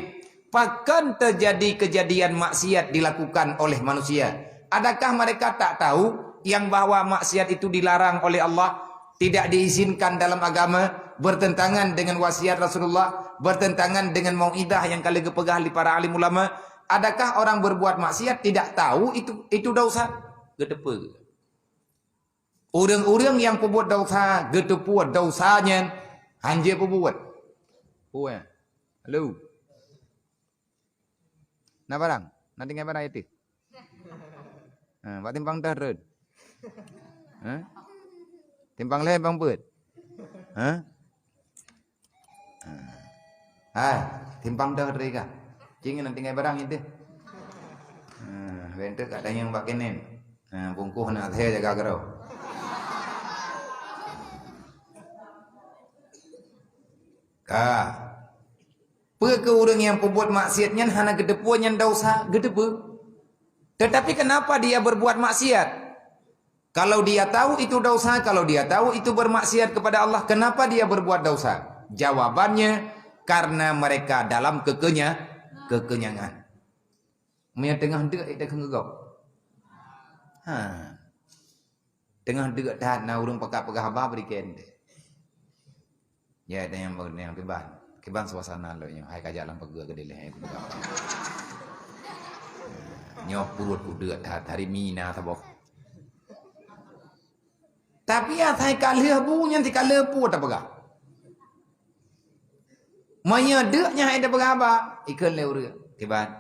Pakon teujadi keujadian maksiat dilakukan oleh manusia? Adakah mereka tak tahu yang bahwa maksiat itu dilarang oleh Allah, tidak diizinkan dalam agama, bertentangan dengan wasiat Rasulullah, bertentangan dengan mau'izah nyang ka lheueh geupeugah lé para alim ulama? Adakah orang berbuat maksiat tidak tahu itu, itu dosa? Geuteupeue. Ureuëng-ureuëng nyang peubuet dosa, geuteupeue dosa nyan, hanjeuet peubuet. Peue? Halo. Na barang? Na tinggai barang itu? Ha, bak timpang teuh rot. Ha? Timpang lhée bang peuet. Ha? Ha. Hai, timpang teuh rot ka. Cing na tinggai barang itu. Ha, bentuk kat dayang bak kenen. Ha, bungkuh nak saya jaga gerau. Ka. Peu keu ureuëng nyang peubuet maksiat nyan hana geuteupeue nyan dosa? Geuteupeue. Tetapi kenapa dia berbuat maksiat? Kalau dia tahu itu dosa, kalau dia tahu itu bermaksiat kepada Allah, kenapa dia berbuat dosa? Jawabannya, karena mereka dalam kekenya-, kekenyangan. Meunyoe teungoh deuk, ita kheun geugob. Ha. Teungoh deuk that na ureuëng pakat peugah haba bri keu ente. Ya, dan nyang bang, nyang kiban. Kiban suasana lôn nyoe. Hai kajak lam pageue keudeh lé, hai kupeugah. Nyoe peuruet kudeuk that, hari Mina saboh. Tapi asai ka lheueh bu nyan, si ka lheueh peue tapeugah. Meunyoe deuk nyan hai tapeugah haba, ikheun lé ureuëng. Kiban.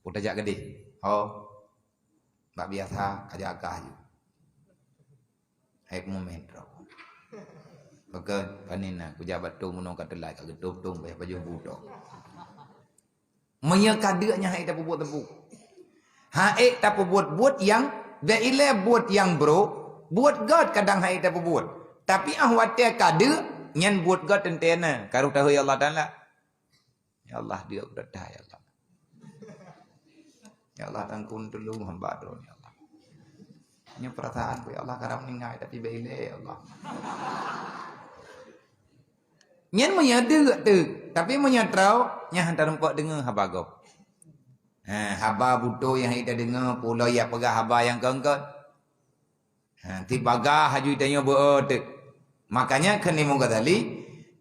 Peue tajak keudeh. Ho. Bak biasa, kajak agah ju. Hai keumeumeh droe. Pakon panin na, kujak bak tông bunoe ka teulai, ka geutông-tông, payah pajoh bu tông. Meunyoe ka deuk nyan hai tapeubuet teupeu. Hai tapeubuet buet nyang, bék ilée buet nyang brok, buet gét kadang hai tapeubuet. Tapi óh watée ka deuk, nyan buet gét teuntée na, ka rôh tahôi Allah Taala. Ya Allah, deuk geutanyoe, ya Allah. Ya Allah, tangkon tulông hamba droe, ya Allah. Nyoe peurasaan ku, ya Allah, karab meuninggai, tapi bék ilée, ya Allah. Nyan meunyoe deuk teuk, tapi meunyoe troe, nyan han tarumpok deungoe haba gob. Ha, haba butôi nyang ita deungoe, pulo ya peugah haba nyang kongkot. Ha, tibaga haju tanyoe beu teuk. Makanya kheun Imam Ghazali,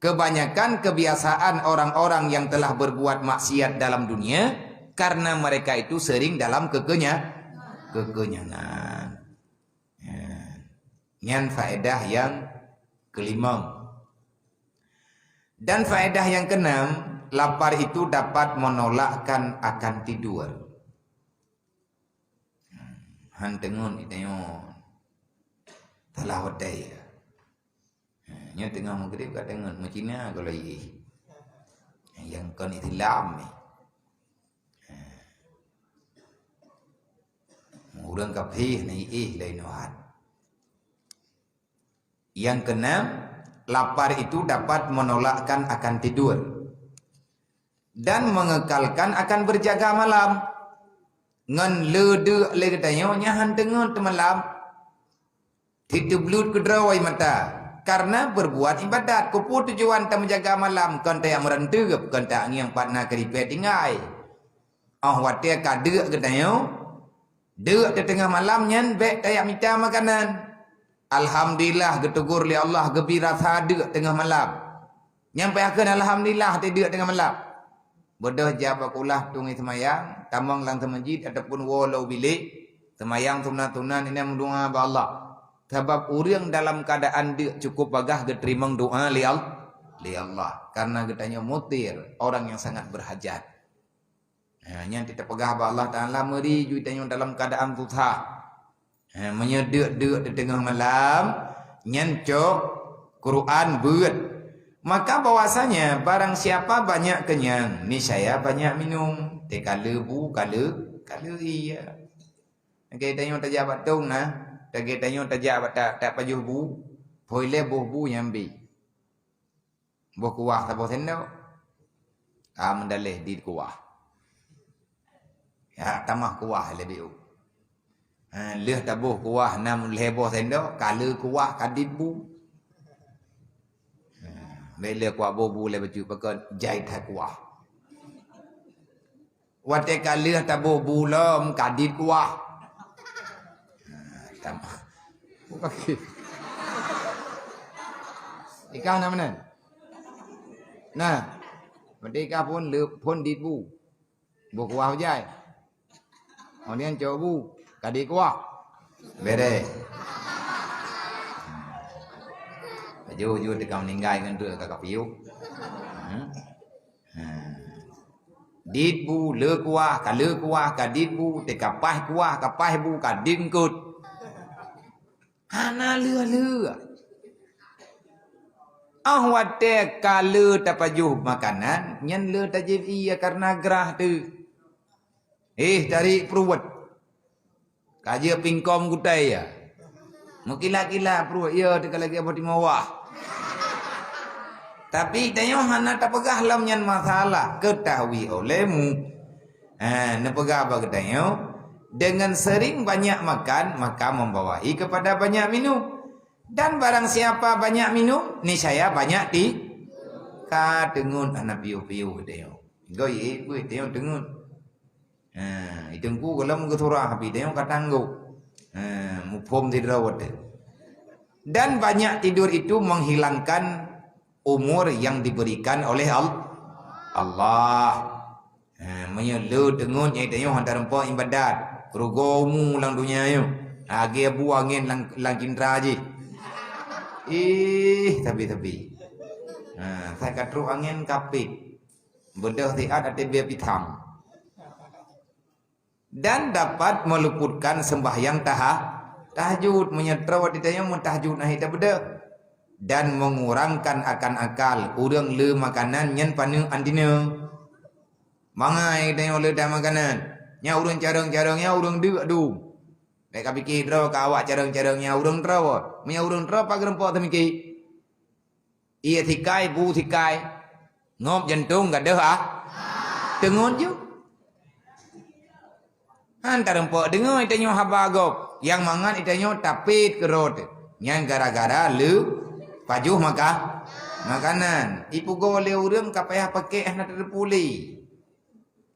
kebanyakan kebiasaan orang-orang yang telah berbuat maksiat dalam dunia karena mereka itu sering dalam kekenya-, kekenyangan. Ha. Nyan faedah yang kelima. Dan faedah yang keenam, lapar itu dapat menolakkan akan tidur. Han teungeut tanyoe salah watée. Nyoe teungoh meugrib ka teungeut meucina gohlom jih. Nyang kon Islam ni. Ureuëng kafé na iéh lé nyoe hat. Yang keenam, lapar itu dapat menolakkan akan tidur dan mengekalkan akan berjaga malam. Ngon le deuk lé geutanyoe nyan han teungeut teumalam. Teuteubluet keudroe mata karena berbuat ibadat. Keupeue tujuan tameujaga malam? Kon tajak meuranteuk, kon tajak ngieng pat na keuripée tinggai. Óh watée ka deuk geutanyoe, deuk di teungoh malam nyan bék tajak mita makanan. Alhamdulillah, geuteugor lé Allah, geubri rasa deuk teungoh malam. Nyan payah kheun alhamdulillah, teudeuk teungoh malam. Beudôh jak bak kulah tueng seumayang, tamong lam seumeujid ataupun woe lam bilék, seumayang sunat-sunat, inan meudoá bak Allah. Sabab ureuëng dalam keuadaan deuk cukup bagaih geuteurimong doá lé Al-, lé Allah. Karena geutanyoe mutir, orang yang sangat berhajat. Ha, nyan teupeugah bak Allah Taala meuri ju tanyoe dalam keuadaan susah. Ha, meunyoe deuk-deuk di teungoh malam, nyan cok Quran beuet. Maka bahwasanya barang siapa banyak kenyang, niscaya banyak minum. Teuka le bu, ka le, ka le ie. Lagée tanyoe tajak bak tong na, lagée tanyoe tajak bak ta-, tapajoh bu, phôi lé boh bu nyang bi. Boh kuah saboh sendok. Ka meudaléh di kuah. Ya, tamah kuah lé biu. Ha, lheueh taboh kuah nam lhée boh sendok, ka le kuah ka dit bu. Ha, bèk le kuah boh bu lé bacut pakon jai that kuah. Watée ka lheueh taboh bu lom ka dit kuah. Ha, tamah. Okey. Ikah na meunan. Nah, berarti ikah phon le phon dit bu. Boh kuah jai. Kemudian cok bu, ka dit kuah. Bereh. Aju-aju teuka meninggai ngon tu ka kapiuk. Hmm. Ha. Dit bu, le kuah, ka le kuah, ka dit bu, teuka paih kuah, ka paih bu, ka dit eungkot. Hana lheueh-lheueh. Ah watée ka le tapajoh makanan, nyan le tajieb ie karena grah teuh. Eh, tarék pruet. Ka jeuet pingkom kutai ya. Meukilat-kilat pruet ya teuka lagée boh timawah. Tapi tanyoe hana tapeugah lom nyan masalah, ketahui olehmu. Ha, neupeugah bak geutanyoe, dengan sering banyak makan, maka membawahi kepada banyak minum. Dan barang siapa banyak minum, niscaya banyak ti-, ka teungeut hana piôh-piôh geutanyoe. Goi ié peuet tanyoe teungeut. Ha, i teungku gohlom geusurah, tapi tanyoe ka tanggong. Ha, muphom sidroe watée. Dan banyak tidur itu menghilangkan umur yang diberikan oleh Al-, Allah. Ha, meunyoe le teungeut nyang tanyoe hana tarumpok ibadat, rugoe umu lam dunia nyoe. Lagée bu angén lam, lam cintra jih. Ih, sabe-sabe. Ha, sai ka trok angén kapét. Beudôh siat até bie pitam. Dan dapat meluputkan sembahyang taha-, tahajud. Meunyoe troe watée tanyoe meutahajud na hita beudôh. Dan mengurangkan akan akal. Ureuëng le makanan nyan paneuk anteuna. Mangai tanyoe le that makanan. Nyan ureuëng carông-carông, nyan ureuëng deuk dum. Bèk ka pike droe ka awak carông-carông nyan ureuëng troe. Meunyoe ureuëng troe pat geurumpok teumike. Ié sikai, bu sikai. Ngop jantong gadôh ah. Teungeut ju. Han tarumpok deungoe tanyoe haba gob. Nyang mangat tanyoe tapét keurot. Nyan gara-gara le pajoh maka-, makanan. Ipugoe lé ureuëng ka payah pakék hana teupeue lé.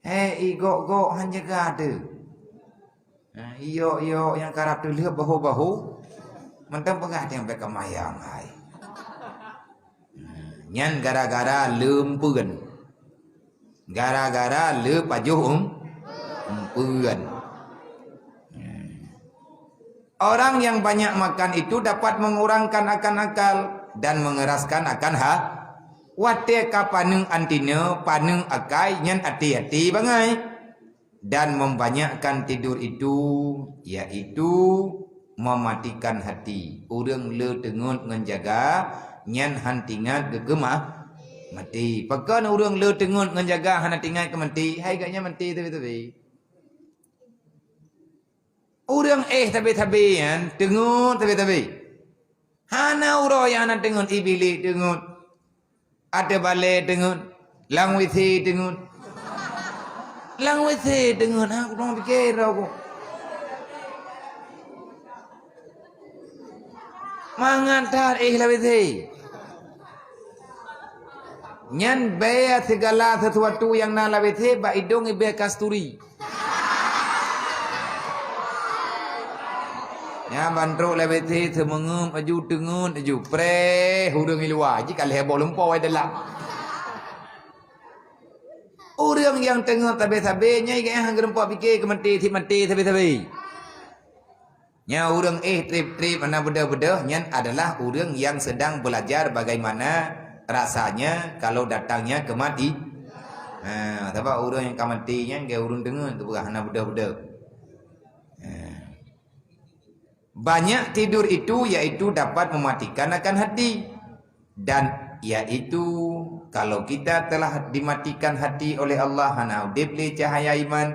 Hé, i gok-gok han jaga teuh. Ha, iyok-iyok nyang karab teulheueh bahu-bahu. Mantong peugah teuh bèk keumayang hai. Ha, nyan gara-gara le eumpeuen. Gara-gara le pajoh eum-, eumpeuen. Orang yang banyak makan itu dapat mengurangkan akan akal dan mengeraskan akan ha-, watée ka paneuk anteuna, paneuk akai nyan hati-hati bangai. Dan membanyakkan tidur itu, yaitu mematikan hati. Ureuëng le teungeut ngon jaga, nyan han tingat geukeumah maté. Pakon ureuëng le teungeut ngon jaga hana tingat keu maté, hai gobnyan maté teubi-teubi. Ureuëng éh tabe-tabe nyan teungeut tabe-tabe. Hana uroe nyang hana teungeut, ié bilék teungeut. Ateueh balée teungeut. Lam WC teungeut. Lam WC teungeut. Ha, kudong pike droe ku. Mangat that éh lam WC. Nyan bèe segala sesuatu nyang na lam WC bak idong ié bèe kasturi. Nyan ban trok lam WC seumeungeuem aju teungeut aju preh ureuëng i luwa jih ka lhée boh lumpoe dalam. Ureuëng nyang teungeut sabe-sabe nyan geuh geurumpok pike keu maté sit maté sabe-sabe. Nyan ureuëng éh treb-treb hana beudôh-beudôh nyan adalah ureuëng nyang sedang belajar bagaimana rasanya kalau datangnya kemati-, ha, sabab ureuëng nyang ka maté nyan geuh ureuëng teungeut teupeugah hana beudôh-beudôh. Ha. Banyak tidur itu yaitu dapat mematikan akan hati. Dan yaitu kalau kita telah dimatikan hati oleh Allah hana udeb lé cahaya iman,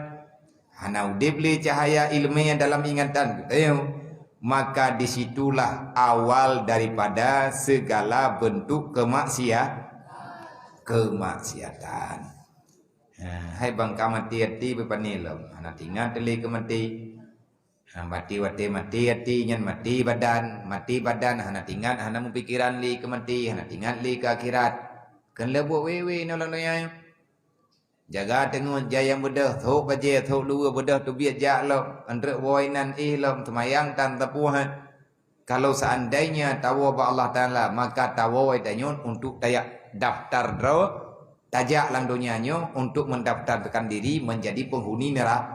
hana udeb lé cahaya ileumé dalam ingatan geutanyoe, maka disitulah awal daripada segala bentuk kemaksia-, kemaksiatan. Ha, hai bangka maté até beupané lom, hana teuingat lé keu maté. Ha, maté watée maté até nyan maté badan, maté badan hana teuingat, hana meupikeran lé keu maté, hana teuingat lé keu akhirat. Kheun lé buet wé-wé inoe lam donya nyoe. Jaga teungeut jai nyang beudôh, sôk bajée, sôk luweue beudôh teubiet jak lom, eunteuk woe inan éh lom, seumayang tan sapeue. Kalau seandainya tawoe bak Allah Taala, maka tawoe tanyoe untuk tajak daftar droe, tajak lam donya nyoe untuk mendaftarkan diri menjadi penghuni nera-,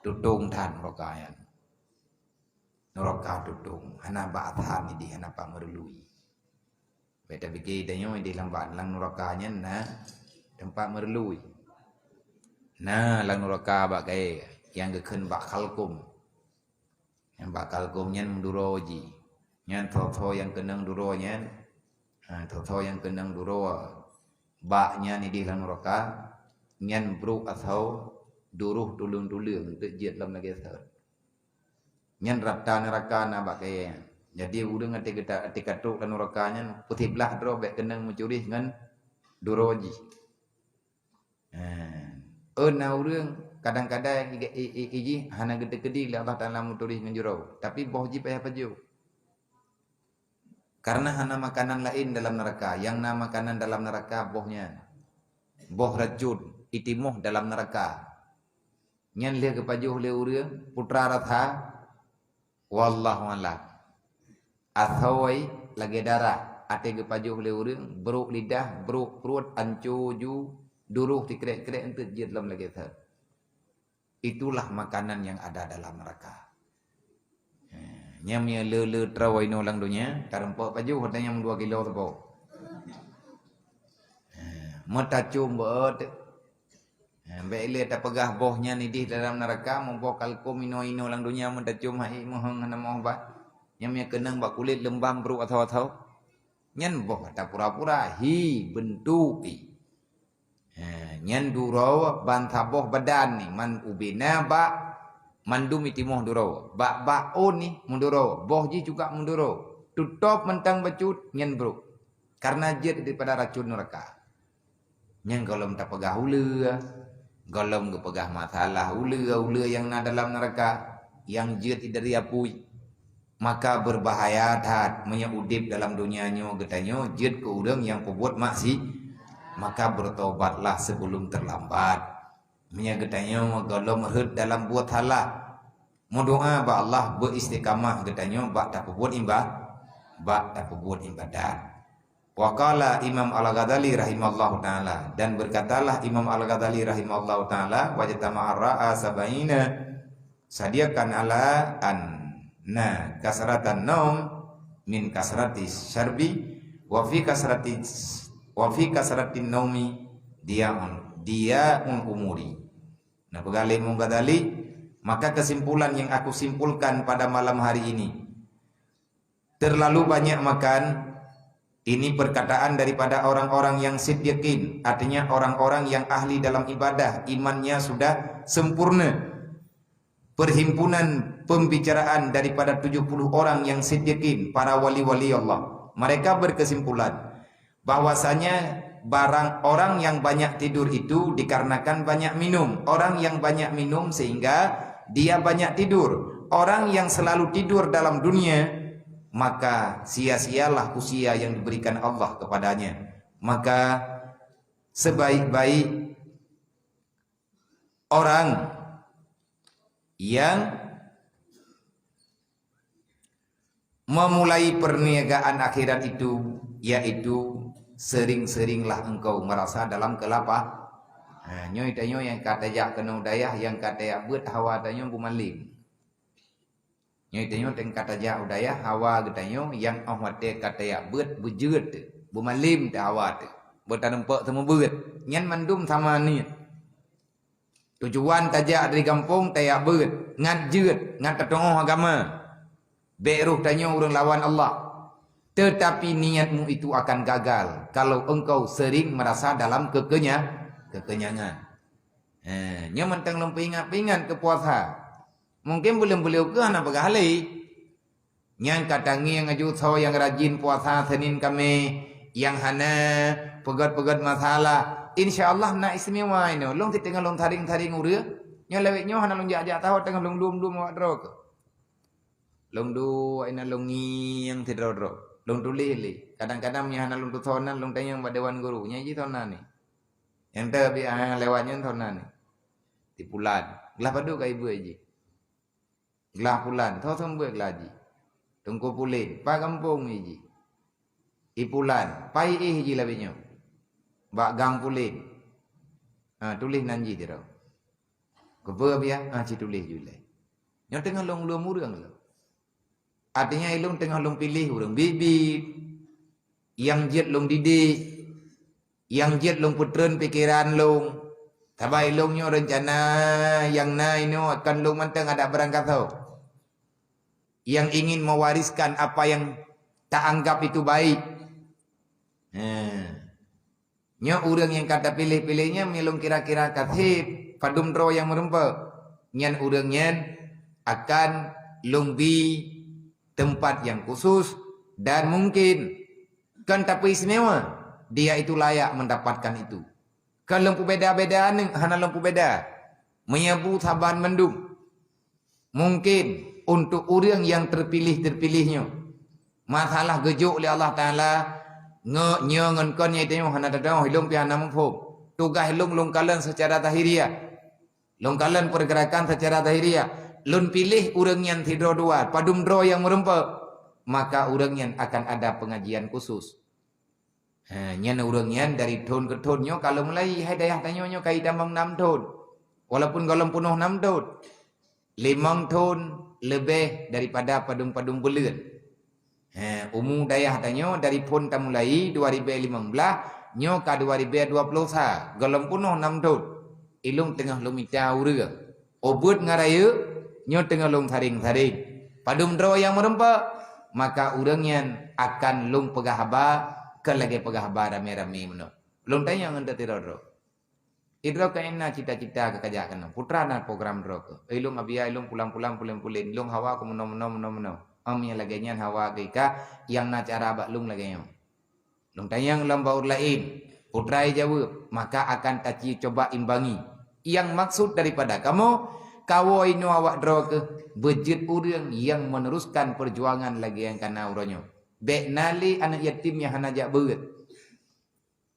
tutong that nuraka nyan. Nuraka tutong, hana bak that idéh, hana pat meurului. Bèk tapike tanyoe idéh lam bak, lam nuraka nyan na teumpat meurului. Na lam nuraka bak kayèe nyang geukheun bak Khalqum. Nyang bak Khalqum nyan meuduro jih. Nyan tho-tho nyang keunong duro nyan. Ha, tho-tho nyang keunong duro bak nyan idéh lam nuraka, nyan brôk asoe duroh tuleueng-tuleueng teuk jeuet lom lagèe sot. Nyan rata nuraka na bak kayèe nyan. Jadi ureueng até geuta-, até ka trok lam nuraka nyan, peusiblah droe bèk keunong meucurih ngon duro jih. Eh, na ureueng kadang-kadang i, i, i, i jih hana geuteukeudi lé Allah Taala meucurih ngon jaroe, tapi boh jih payah pajoh. Karena hana makanan laén dalam nuraka, nyang na makanan dalam nuraka boh nyan. Boh racun, itimoh dalam nuraka. Nyan lheueh geupajoh lé ureueng, putra rasa, wallahu a'lam. Asoe lagèe darah, até geupajoh lé ureueng, brôk lidah, brôk pruet, anco ju, duroh sikrek-krek eunteuk jeuet lom lagèe sot. Itulah makanan yang ada dalam neraka. Ha, nyang meunyo le-le troe inoe lam donya, tareumpok pajoh, ada nyang dua kilo saboh. Ha, meutacom beuet. Ha, bèk ilèe tapeugah boh nyan idéh dalam neraka, meuboh kalkom inoe-inoe lam donya meutacom hai meuheueng hana meuoh ba. Nyang meunyo keunong bak kulét leumbam brôk asoe-asoe. Nyan boh ata pura-pura, hi, beuntuk, i. Ha, nyan duroe ban saboh badan ni, man ubena bak mandum itimoh duroe. Bak, bak ôn ni meuduro, boh jih juga meuduro. Tutop mantong bacut, nyan brôk. Karena jeuet daripada racun neraka. Nyan gohlom tapeugah uleue, gohlom geupeugah masalah uleue-uleue nyang na dalam neraka, nyang jeuet dari apui. Maka beubahaya that meunyo udeb dalam donya nyoe geutanyoe jeuet keu ureueng nyang peubuet maksi-, maka beutobatlah sebelum terlambat. Meunyo geutanyoe gohlom rhot dalam buet salah, meudoa bak Allah beu istiqamah geutanyoe bak tapeubuet iba-, bak tapeubuet ibadat. Wa qala Imam Al-Ghazali rahimallahu taala, dan berkatalah Imam Al-Ghazali rahimallahu taala, "Wajtama'a ra'a sabaina sadiqan ala anna kasratan naum min kasrati syarbi wa fi kasrati, wa fi kasrati naumi diyaun, diyaun umuri." Nah, peugah lé Imam Ghazali, maka kesimpulan yang aku simpulkan pada malam hari ini, terlalu banyak makan, ini perkataan daripada orang-orang yang siddiqin, artinya orang-orang yang ahli dalam ibadah, imannya sudah sempurna. Perhimpunan pembicaraan daripada tujuh puluh orang yang siddiqin, para wali-wali Allah. Mereka berkesimpulan, bahwasanya barang orang yang banyak tidur itu dikarenakan banyak minum. Orang yang banyak minum sehingga dia banyak tidur. Orang yang selalu tidur dalam dunia, maka sia-sialah usia yang diberikan Allah kepadanya. Maka sebaik-baik orang yang memulai perniagaan akhirat itu, yaitu sering-seringlah engkau merasa dalam kelapa-. Ha, nyoe tanyoe nyang ka tajak keunoe dayah, nyang ka tajak beuet hawa tanyoe beumalem. Nyoe tanyoe teuka tajak u dayah hawa geutanyoe nyang óh watèe ka tajak beuet beujeuet teuh, beumalem teuh hawa teuh, beutanumpok seumeubeuet. Nyan mandum sama niet. Tujuan tajak dari gampông tajak beuet, ngat jeuet, ngat tatu'oh agama. Bèk roh tanyoe ureueng lawan Allah. Tetapi niatmu itu akan gagal kalau engkau sering merasa dalam kekenya-, kekenyangan. Eh, nyoe mantong lôn peuingat-peuingat keu puasa. Mungken buleuen-buleuen keu hana peugah lé. Nyang ka tangieng aju soe nyang rajin puasa Senin Kamis, nyang hana peugét-peugét masalah, Insya Allah na istimewa inoe. Lôn teungoh lôn tharing-tharing ureuëng. Nyoe lawét nyoe hana lôn jak-jak tahu teungoh lôn lom-lom awak droe keuh. Lôn duek inan lôn ngieng sidroe-droe. Lôn tuléh lé. Kadang-kadang meunyoe hana lôn tutoe nan lôn tanyong bak dewan guru. Nyan jih toh nan ni. Nyang teubiet lewat nyan toh nan ni. Di pulan. Glah padub ka ibu jih. Glah pulan, tho seumeubeuet glah jih. Teungku Pulen, pat gampông jih. I pulan, pai éh jih lawét nyoe. Bak gang Pulen. Ha, tuléh nan jih sidroe. Keupeue biya? Ha, ci tuléh ju lé. Nyoe teungoh lôn lom ureuëng lom. Artinya ilôn teungoh lôn piléh ureuëng biet-biet. Nyang jeuet lôn didik. Nyang jeuet lôn peutreun pikeran lôn, saban ilôn nyoe reuncana nyang na inoe akan lôn mantong adak beurangkasoe, nyang ingin mewariskan apa yang taanggap itu baik. He. Nyoe ureuëng nyang ka tapiléh-piléh nyan meunyoe lôn kira-kira ka sép padum droe nyang meureumpok, nyan ureuëng nyan akan lôn bi teumpat nyang khusus dan mungkin Kon tapeuistimewa, dia itu layak mendapatkan itu. Kon lôn peubeda-beda aneuëk, hana lôn peubeda. Meunyoe bu saban mandum. Mungkin untuk ureuëng nyang terpilih-terpilih nyoe. Masalah geujok lé Allah Taala, nge-, nyoe ngon kon nyoe tanyoe hana teudeungoe, ilôn pih hana muphom. Tugaih lôn lôn kalon secara zahiriah. Lôn kalon pergerakan secara zahiriah. Lôn piléh ureuëng nyan sidroe dua, padum droe nyang meureumpok, maka ureuëng nyan akan ada pengajian khusus. Ha, nyan ureuëng nyan dari thon keu thon nyoe ka lôn mulai, hai dayah tanyoe nyoe ka itamong nam thon. Walaupun gohlom peunoh nam thon. Limong thon leubeh daripada padum-padum buleuen. He, umu dayah tanyoe dari phon tamulai dua ribèe limong blaih, nyoe ka dua ribèe dua ploh sa, gohlom peunoh nam thon. Ilôn teungoh lôn mita ureuëng. Ubeuet ngon rayeuk, nyoe teungoh lôn saréng-saréng. Padum droe nyang meureumpok, maka ureuëng nyan akan lôn peugah haba, kon lagée peugah haba ramé-ramé meunoe. Lôn tanyong ngon teutirok droe. Idroe keuh na cita-cita keu kajak keunoe. Putra na program droe keuh. Ilôn abiya ilôn pulang-pulang pulen-pulen. Ilôn hawa keu meunoe-meunoe, meunoe-meunoe. Om nyang lagée nyan hawa keu ika nyang na cara bak lôn lagée nyoe. Lôn tanyong lom baur laén. Putra jaweueb, maka akan taci coba imbangi. Nyang maksud daripada kamoe, kawoe inoe awak droe keuh beujeuet ureuëng nyang meneruskan perjuangan lagée nyang kana uroe nyoe. Bék na lé aneuëk yatim nyang hana jak beuet.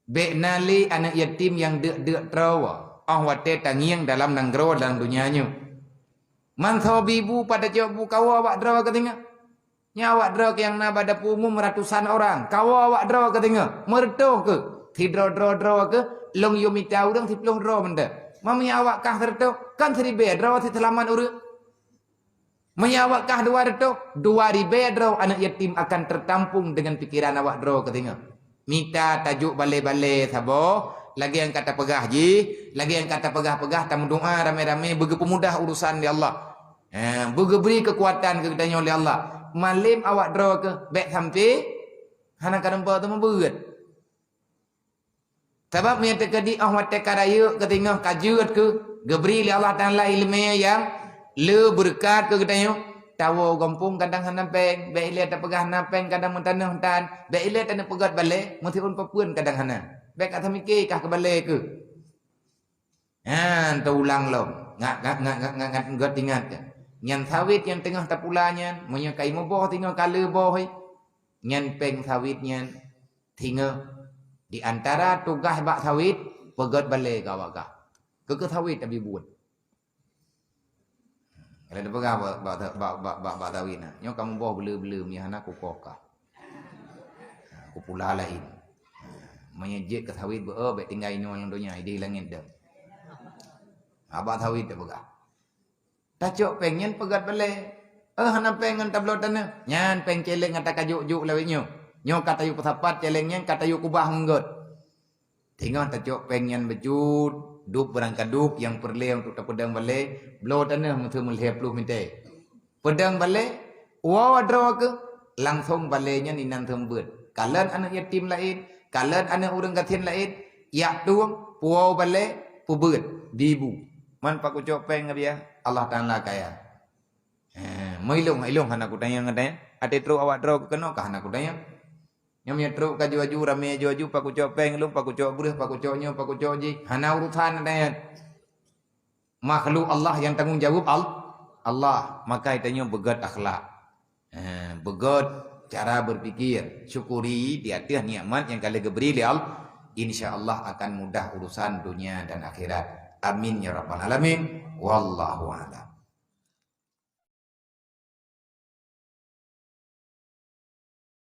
Bék na lé aneuëk yatim nyang deuk-deuk troe, óh watée tangieng dalam nanggroe lam donya nyoe. Mansoe bibu pada cok bu kawoe awak droe keuh teungoh. Nyan awak droe keuh nyang na bak dapu umum ratusan orang, kawoe awak droe keuh teungoh. Meureutôh keuh, sidroe droe-droe keuh, lôn yue mita ureuëng siploh droe mantong. Meunyoe awak kah seureutôh, kan siribée droe siseulamat ureuëng. Meunyoe awak kah dua reutôh, dua ribée droe aneuëk yatim akan tertampung deungon pikeran awak droe keuh teungoh. Mita tajok balée-balée saboh, lagée nyang ka tapeugah jih, lagée nyang ka tapeugah-peugah tameudoá ramé-ramé beugeupeumudah urusan lé Allah. Ha, beugeubri keukuatan keu geutanyoe lé Allah. Malem awak droe keuh bék sampoe hana ka teumpat teumeubeuet. Sabab meunyoe teukeudi óh watée ka rayeuk keuh teungoh ka jeuet keuh geubri lé Allah Taala iéleumé nyang le beureukat keu geutanyoe, tawoe gampông kadang hana péng, bék ilée tapeugah na péng kadang meutanoh tan, bék ilée taneuk peugét balée meusiôn peue-peue kadang hana. Bék ka tamike kah keu balée keuh. Nyan teuulang lom, ngat, ngat, ngat, ngat, ngat, ngat, ngat ingat kan. Nyan sawét nyang teungoh tapula nyan, meunyoe ka imeubôh teungoh ka le bôh, nyan péng sawét nyan Singoh di antara tugaih bak sawét, peugét balée keu awak kah. Keu, keu sawét abi buet. Kalau dipeugah bak, bak, bak sawét na, nyoe kamoe boh bele-bele meuhana kukoh kah. Kupula laén. Meunyoe jeuet keu sawét beu, bék tinggai inoe lam donya, ideh langét dong. Bak sawét tapeugah. Tacok péng nyan peugét balée. Eh, hana péng ngon tabloe tanoh. Nyan péng céléng nyang takajok-jok lawét nyoe. Nyoe ka tayue peusapat céléng nyan ka tayue kubah ngon gét. Singoh tacok péng nyan beujeuet, dub beurangkaduek nyang peureulée untuk tapeudong balée, bloe tanoh meuteumé lhée ploh mité. Peudong balée, woe droe keuh, langsong balée nyan inan seumeubeuet. Kalon aneuëk yatim laén, kalon aneuëk ureuëng gasien laén, yak tueng, puwoe balée, peubeuet, dibu. Man pakucok péng ngon biaya, Allah Taala kaya. Heh, meulong, ilong hana kutanyong ngon tanyong. Até trok awak droe keunoe ka hana kutanyong. Nyoe meunyoe trok ka aju-aju, ramé aju-aju, pakucok péng lom, pakucok breueh, pakucok nyoe, pakucok jih. Hana urusan nyan. Makhluk Allah yang tanggung jawab Al-, Allah. Maka tanyoe beugét akhlak. Eh, beugét cara berpikir. Syukuri di ateueh nikmat nyang ka lheueh geubri lé Allah. Insya Allah akan mudah urusan dunia dan akhirat. Amin ya rabbal alamin. Wallahu a'lam.